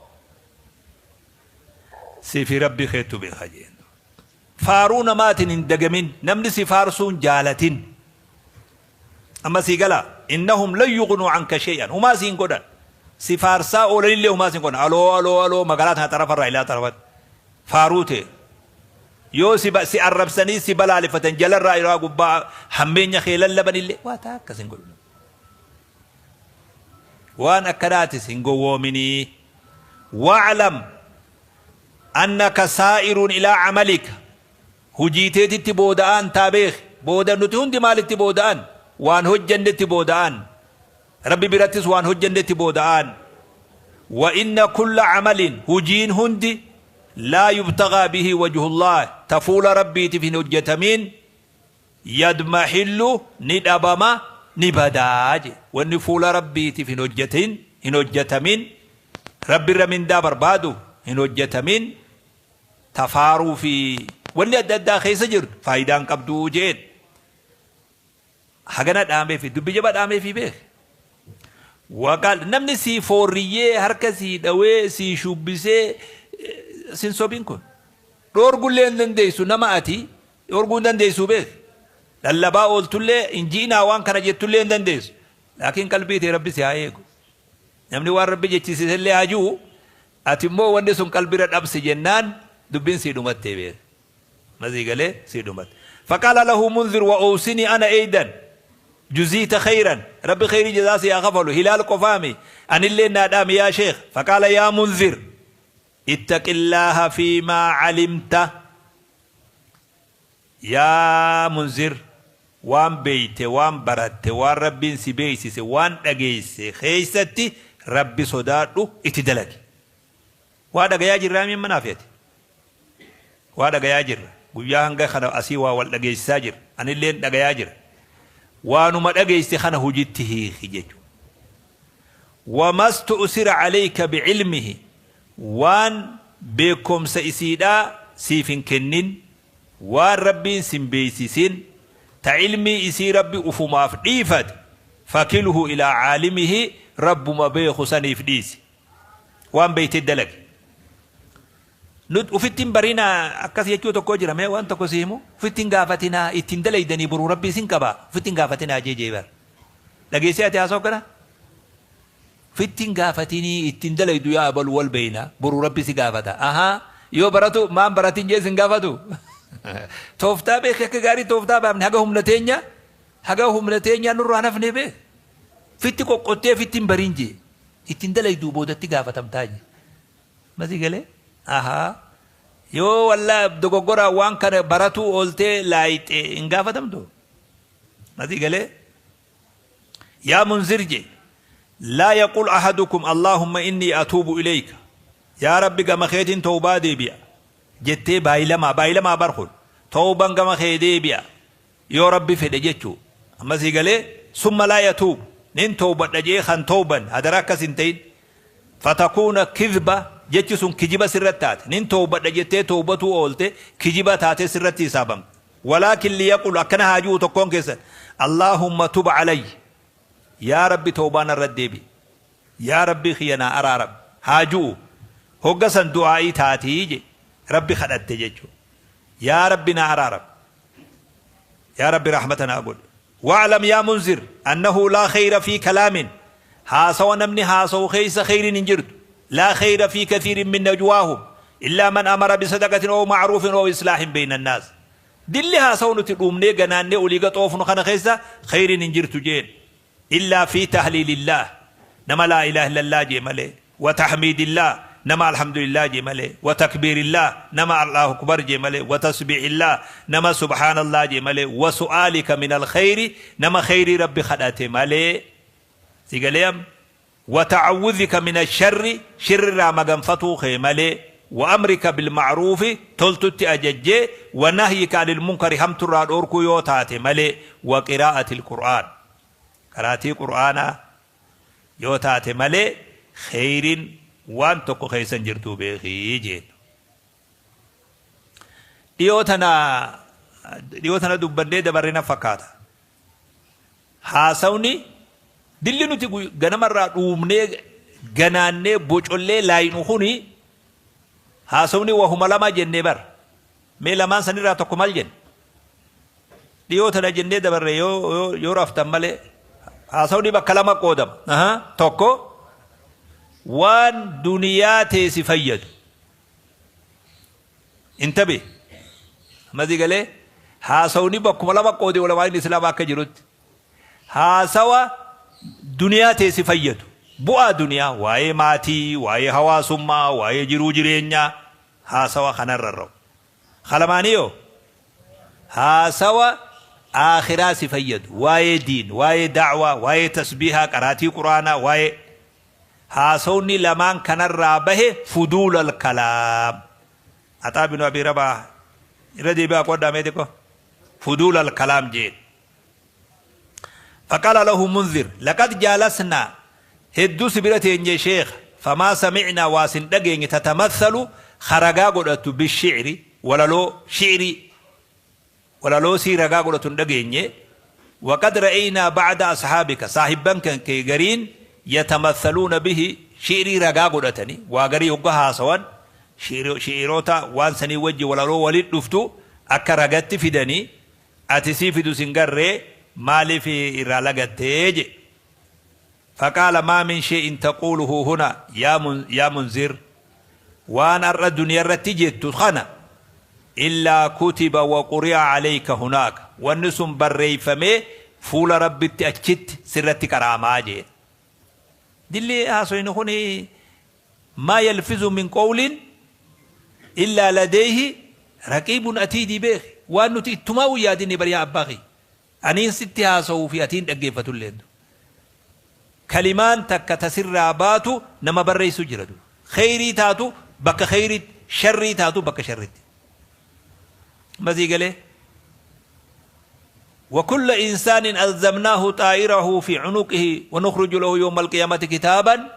S1: si fi Rabbi keettu beeka jeen. Faaruu namaatiin hin dagamin. Namni si faarsuu hin jaalatin. Amma sii galaa? Innahum lan yughnuu anka shay'an. Humaa si hin godhan. Si faarsaa oolanillee humaa si hin godhan. Aloo aloo aloo magaalaa tana xarafarraa ilaa xarafatti. Faaruu tee. Yoo si si arrabsanii si balaaleffatan jalarraa ilaa gubbaa hammeenya kee lallabanillee waa takka si hin godhu. Waan akkanaatis hin gowwoominii. Wa'lam annaka saa'irun ilaa camalika hujii teetitti booda'aan taa beekhi booda nuti hundi maalitti booda'an waan hojjannetti booda'aan Rabbi birattis waan hojjannetti booda'aan wa inna kulla camalin hujiin hundi laa yubtagaa bihi wajhullaah ta fuula Rabbiitif hin hojjatamiin yadmahillu ni dhabama ni badaa je wanni fuula Rabbiitif hin hojjatin hin hojjatamin Rabbirra mindaa barbaaduuf hin hojjatamin ta faaruu fi wanni adda addaa keessa jirtu faayidaa hin qabdu je'een. Hagana dhaameefi dubbi jaba dhaameefi beeki. Waqaal namni sii foorriyyee harka sii dhawee sii shubbisee sin sobin kun. Dhoorgullee hin dandeessu nama ati dhoorguu hin dandeessu beeki. Lallabaa ooltullee hin ji'inaa waan kana jettullee hin dandeessu. Laakiin qalbii tee rabbi si haa eegu. Namni waan rabbi jechisiisellee haa ji'u ati immoo wanni sun qalbirra dhabsi jennaan dubbiin sii dhumattee beeki. Ma sii galee sii dhumatte. Faqaala lahu munzir wa owsinii ana eydan juziita kheyran rabbi kheyrii jazaa sii haa kafalu hilaal qofaami anilleen naa dhaami yaa sheekh faqaala yaa munzir ittaqillaaha fiimaa calimta Yaa Munzir waan beeyte, waan baratte, waan Rabbiin si beeysise, waan dhageeyse keeysatti Rabbi sodaadhu itti dalagi. Waa dhagayaa jirraa mii amma naafi ati? Waa dhagayaa jirra. Guyyaa hanga kana asii waa wal dhageeysisaa jirra. Anilleen dhagayaa jira. Waanuma dhageeyse kana hujitti hiiki jechu. Wamastu'sira aleyka bi'ilmihi waan beekkomsa isiidhaa siif hin kennin Waan Rabbiin sin beeysisin, ta ilmii isii Rabbi ufumaaf dhiifate, fakilhu ilaa caalimihi, Rabbuma beekhu saniif dhiisi. Waan beeyte dalagi. Nut ufitti hin barinaa akkas jechuu tokkoo jira mee waan tokko si himu ufitti hin gaafatinaa ittiin dalaydanii boruu Rabbi isin qaba ufitti hin gaafatinaa jee jee bar. Dhageessee ati haasa'u kana? Fittiin gaafatinii ittiin dalaydu yaa abalu wal beeyna boruu Rabbi si gaafata. Ahaa yoo baratu maan baratin jee sin gaafatu? Tooftaa beeki, akka gaarii tooftaa baafne, haga humna teenya, haga humna teenyaa nurraa nafne beek. Fitti qoqqottee fittiin bariin jee ittiin dalayduu boodatti gaafatamtaa jee. Masii galee? Ahaa yoo wallaa dogoggoraa waan kana baratuu ooltee laayixee hin gaafatamtu. Masii galee? Yaa Munzir je, laa yaqul ahadukum Allaahumma innii atuubu ilayka, yaa Rabbi gama keetiin tawbaa deebi'a jettee baay'ilamaa baay'ilamaa bar kun tawban gama kee deebi'a yoo Rabbi fedhe jechuu. Amma sii galee? Summa laa yatuubu, nin tawbadha jee kan tawban hadara akkas hin ta'in, fatakuuna kidhba, jechi sun kijiba sirratti taate. Nin tawbadha jettee tawbatuu oolte, kijiba taatee sirratti hisaabamte. Walaakin liyaqul, akkana haa ju'u tokkoon keessan, Allaahumma tub alayya, yaa Rabbi tawbaa narratti deebi'i, yaa Rabbii kiyya naa araaram haa ju'u. Hogga san du'aa'ii taatii je, Rabbi kadhatte jechu. Yaa Rabbi naa araaram, yaa Rabbi rahmata naa godhi. Wa'lam yaa Munzir annahu laa khayra fii kalaamin, haasawa namni haasawu keessa khayriin hin jirtu. Laa khayra fii kathiirin min najwaahum illaa man amara bisadaqatin aw ma'ruufin aw islaahin bayna annaas. Dilli haasawa nuti dhuumnee ganaannee olii gad oofnu kana keessa khayriin hin jirtu jeen. Illaa fii tahliilillaah, nama laa ilaaha illallaah jee malee, wa tahmiidillaah, nama alhamdulillaah jee malee, wa takbiirillaah, nama Allaahu akbar jee malee, wa tasbiihillaah, nama subhaanallaah jee malee, wa su'aalika minal khayri, nama khayrii Rabbi kadhate malee. Si galee amma? Wa ta'awwudhika mina sharri, shirrirraa maganfatuu kee malee, wa amrika bil ma'ruufi, toltutti ajajjee, wa nahyika anil munkari, hamturraa dhoorkuu yoo taate malee, wa qiraa'atil qur'aan, qaraatii qur'aanaa yoo taate malee kheyriin waan tokko keessa hin jirtuu beekii jeen. Dhiyoo tana dhiyoo tana dubbannee dabarre na fakkaata. Haasawni dilli nuti ganamarraa dhuumnee ganaannee bocollee laayinu kuni haasawni wahuma lama jennee bar. Mee lamaan sanirraa tokko maal jenne? Dhiyoo tana jennee dabarre yoo yoo raftan malee haasawni bakka lama qoodama. Tokko waan duniyaa tee si fayyadu. Intabi. Ammasii galee? Haasawni bakkuma lama qoode ulamaa'in Islaamaa akka jirutti. Haasawa duniyaa tee si fayyadu. Bu'aa duniyaa, waa'ee maatii, waa'ee hawaasummaa, waa'ee jiruu jireenyaa haasawa kanarra ra'u. Kalamaanii yoo haasawa aakhiraa si fayyadu, waa'ee diin, waa'ee da'waa, waa'ee tasbiihaa, qaraatii quraanaa, waa'ee haasawni lamaan kanarraa bahe fuduulal kalaam. Axaa binu Abii Rabaah irra deebi'aa qoodhaa mee xiqqoo. Fuduulal kalaam jeen. Faqaala lahu Munzir, laqad jaalasnaa, hedduu si bira teenye sheekha, famaa samicnaa, waa sin dhageenye, tatamathalu, ka ragaa godhattu, bishicri, walaloo, shi'rii, walaloo sii ragaa godhatu hin dhageenye. Waqad ra'eynaa ba'da ashaabika, saahibban kan kee gariin, yatamathaluuna bihi, shi'rii ragaa godhatani waa garii hogga haasawan shi'iroota waan sanii wajji walaloo walit dhuftu akka ragatti fidanii, ati sii fidu sin garree, maaliif irraa lagattee je. Faqaala maa min shay'in taquuluhu huna yaa Munzir, waan har'a duniyarratti jettu kana, illaa kutiba wa quri'a alayka hunaaka, wanni sun barreeyfamee fuula Rabbitti achitti sirratti qara'amaa jeen. Dilli haasoyni kuni maa yalfizu min qawlin illaa ladayhi raqiibun atiidii beeki. Waan nuti ittumaa hin yaadini bar yaa abbaa kiyya. Aniin sitti haasawuu fi atiin dhaggeeffatulleen du. Kalimaan takka ta sirraa baatu nama barreessu jira dura. Kheyrii taatu bakka kheyriitti, sharrii taatu bakka sharritti. Amma sii galee? وكل إنسان ألزمناه طائره في عنقه ونخرج له يوم القيامة كتابا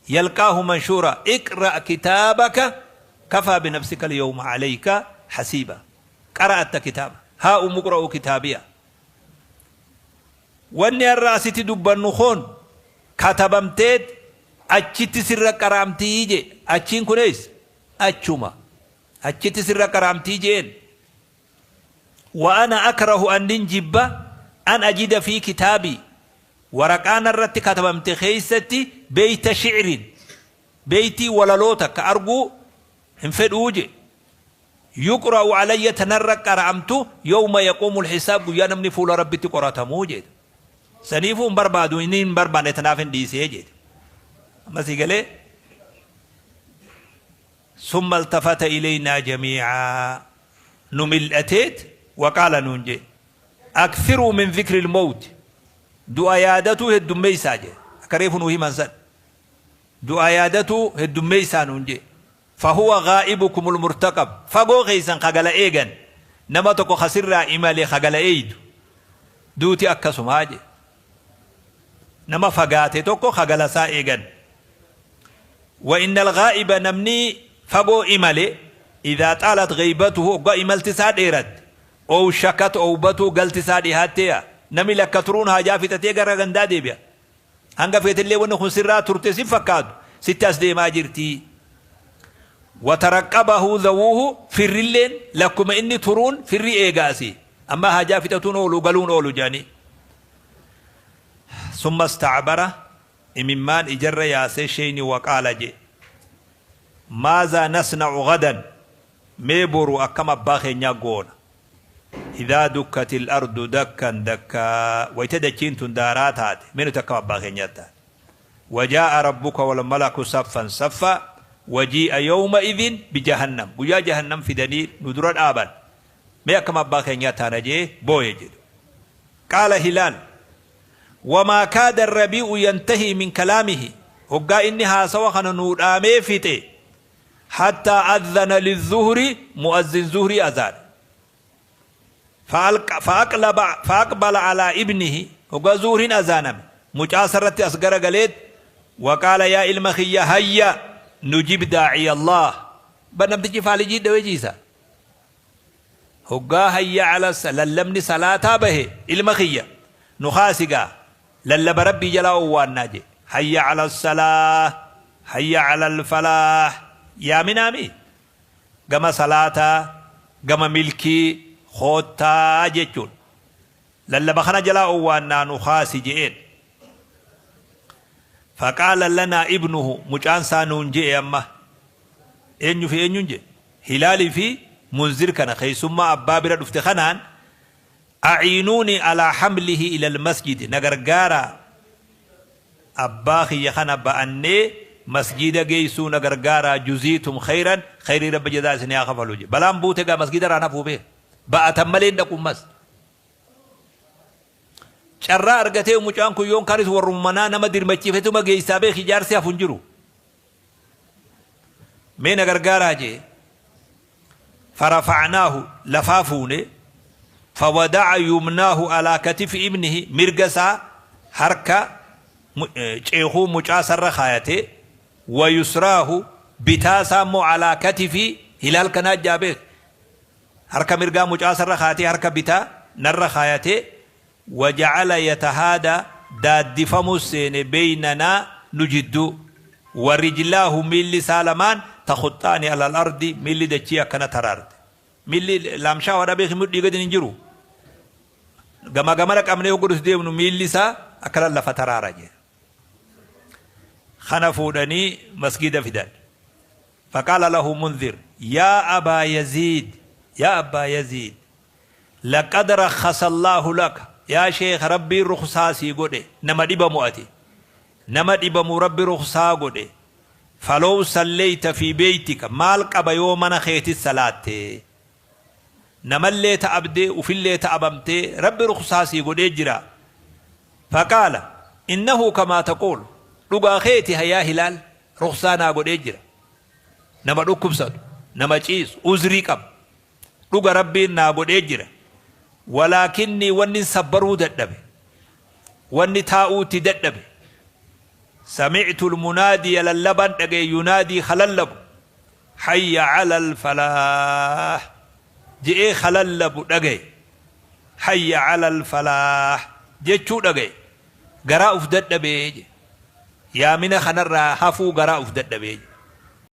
S1: يلقاه منشورا اقرأ كتابك كفى بنفسك اليوم عليك حسيبا. قرأت كتابا هاؤم اقرءوا كتابيه. Wanni har'a asitti dubbannu kun katabamteet achitti sirra qaraamtii je. Achiin kun eessa? Achuma. Achitti sirra qaraamtii jeen. Wa ana akrahu, annin jibba, an ajida fi kitaabii, Waraqaa narratti katabamte keeysatti beeyta shicrin, beeytii walaloo takka arguu hin fedhuu je. Yuqra'u alayya, tanarra qara'amtu, yawma yaquumu lxisaab, guyyaa namni fuula Rabbitti qoratamuu jedhe. Saniifuu hin barbaadu, inni hin barbaanne, tanaaf hin dhiisee jedhe. Amma sii galee? Summa iltafata ilaynaa jamiicaa, nu mil'ateet, waqaala, nuun jedhe: Akthiruu min dhikri lmawti, du'a yaadatuu heddummeeysaa jedhe. Akka reefu nuu himan san, du'a yaadatuu heddummeeysaa nuun jedhe. Fahuwa ghaa'ibukum lmurtaqab, fagoo keeysan ka gala eegan, nama tokko ka sirraa imale ka gala eeydu. Duuti akkasumaa jedhe, nama fagaate tokko ka gala isaa eegan. Wa inna alghaa'iba, namni fagoo imale, idhaa xaalat ghaybatuhu, hoggaa imalti isaa dheeratte, owshakat owbatuu, galti isaa dhihaatteeya. Namni lakka turuun haajaa fixatee gara gandaa deebi'a. Hanga feetellee wanni kun sirraa turte si fakkaatu, sitti as deemaa jirti. Wataraqqabahu dhawuuhu, firrilleen lakkuma inni turuun firri eega, asii amma haajaa fixatuun oolu, galuun oolu jedhanii. Summa istacbara, imimmaan ijarra yaasee sheeyni, waqaala, je: Maazaa nasna'u gadan, mee boru akkam abbaa keenyaa goona? Idaa dukkatil ardu dakkan dakkaa, wayta dachiin tun daaraa taate, mee nuti akkam abbaa keenyaa taane? Wajaa'a rabbuka wal malaku saffan saffa, wajii'a yawma idin bijahannam, guyyaa jahannam fidanii nu dura dhaaban, mee akkam abbaa keenyaa taana jee booye jedhu. Qaala Hilaal: Wamaa kaada rabii'u yantahii min kalaamihi, hoggaa inni haasawa kana nuu dhaamee fixe, hattaa adhana lizuhri, mu'azzin zuhrii azaane. Fa'aqbala alaa ibnihi, hoggaa zuhriin azaaname mucaa irratti as garagaleet, waqaala: yaa ilma kiyya, hayya nujib daaciya Allah. Bar namtichi faalijii dhawee ciisa. Hoggaa hayya ala lallabni salaataa bahe, ilma kiyya, nu kaasigaa, lallaba Rabbii jalaa owwaannaa je. Hayya ala salaah, hayya ala alfalaah, yaaminaami gama salaataa, gama milkii koottaa jechuun lallaba kana jalaa owwaannaa, nu kaasi je'een. Faqaala lanaa ibnuhu, mucaan isaa nuun je'e. Amma eenyu fi eenyuun jedhe? Hilaalii fi Munzir kana, keessummaa abbaa bira dhufte kanaan: aciinuuni alaa hamlihi ila almasjid, na gargaaraa, abbaa kiyya kana ba'annee masjida geessuu na gargaaraa, juziitum khayran, khayrii Rabbi jazaa isin haa kafalu je. Balaan buute gaa masjida irraa nafuu beek, ba'atan malee hin dhaqu. Mas carraa argatee mucaan kun yoon kaanis warruma manaa nama dirmachiifetuma geessaa beek, ijaarsi hafu hin jiru. Mee na gargaaraa jee. Farafacnaahu, lafaa fuune. Fawadaca yumnaahu alaa katifi ibnihi, mirga isaa harka ceekuu mucaa sarra kaayate, wa yusraahu, bitaa isaa immoo alaa katifi Hilaal kanaa jaabeek. Harka mirgaa mucaa sarra kaayatee, harka bitaa narra kaayate. Wajacala yatahaada, daaddifamu seene, beynanaa, nu jidduu, wa rijlaahu, miilli isaa lamaan, takhuxxaani alal ardi, miilli dachii akkana taraarte. Miilli laamshaawaadha beeki, mudhii gadi hin jiru. Gama gamana qabnee hoggudus deemnu, miilli isaa akkana lafa taraara jee. Kana fuudhanii masgida fidan. Faqaala lahu Munzir: yaa abaa Yaziid, yaa abbaa Yaziid, laqad rakhasa Allaahu laka, yaa sheekh, Rabbiin rukhsaa sii godhe, nama dhibamu, ati nama dhibamu Rabbi rukhsaa godhe. Falow salleyta fi beeytika, maal qaba yoo mana keetit salaatte? Namallee ta'abdee, ufillee ta'abamtee, Rabbi rukhsaa sii godhee jira. Faqaala: innahu kamaa taquul, dhugaa keeti hayaa Hilaal, rukhsaa naa godhee jira, nama dhukkubsatu, nama ciisu uzrii qaba, dhuga Rabbiin naa godhee jira. Walaakinnii, wanni sabbaruu dadhabe, wanni taa'uutti dadhabe, samictu lmunaadiya, lallaban dhagaye, yunaadii, kalallabu, hayya cala alfalaah je'ee kalallabu dhagaye, hayya cala alfalaah jechuu dhagaye, garaa uf dadhabee je. Yaamina kanarraa hafuu garaa uf dadhabee je.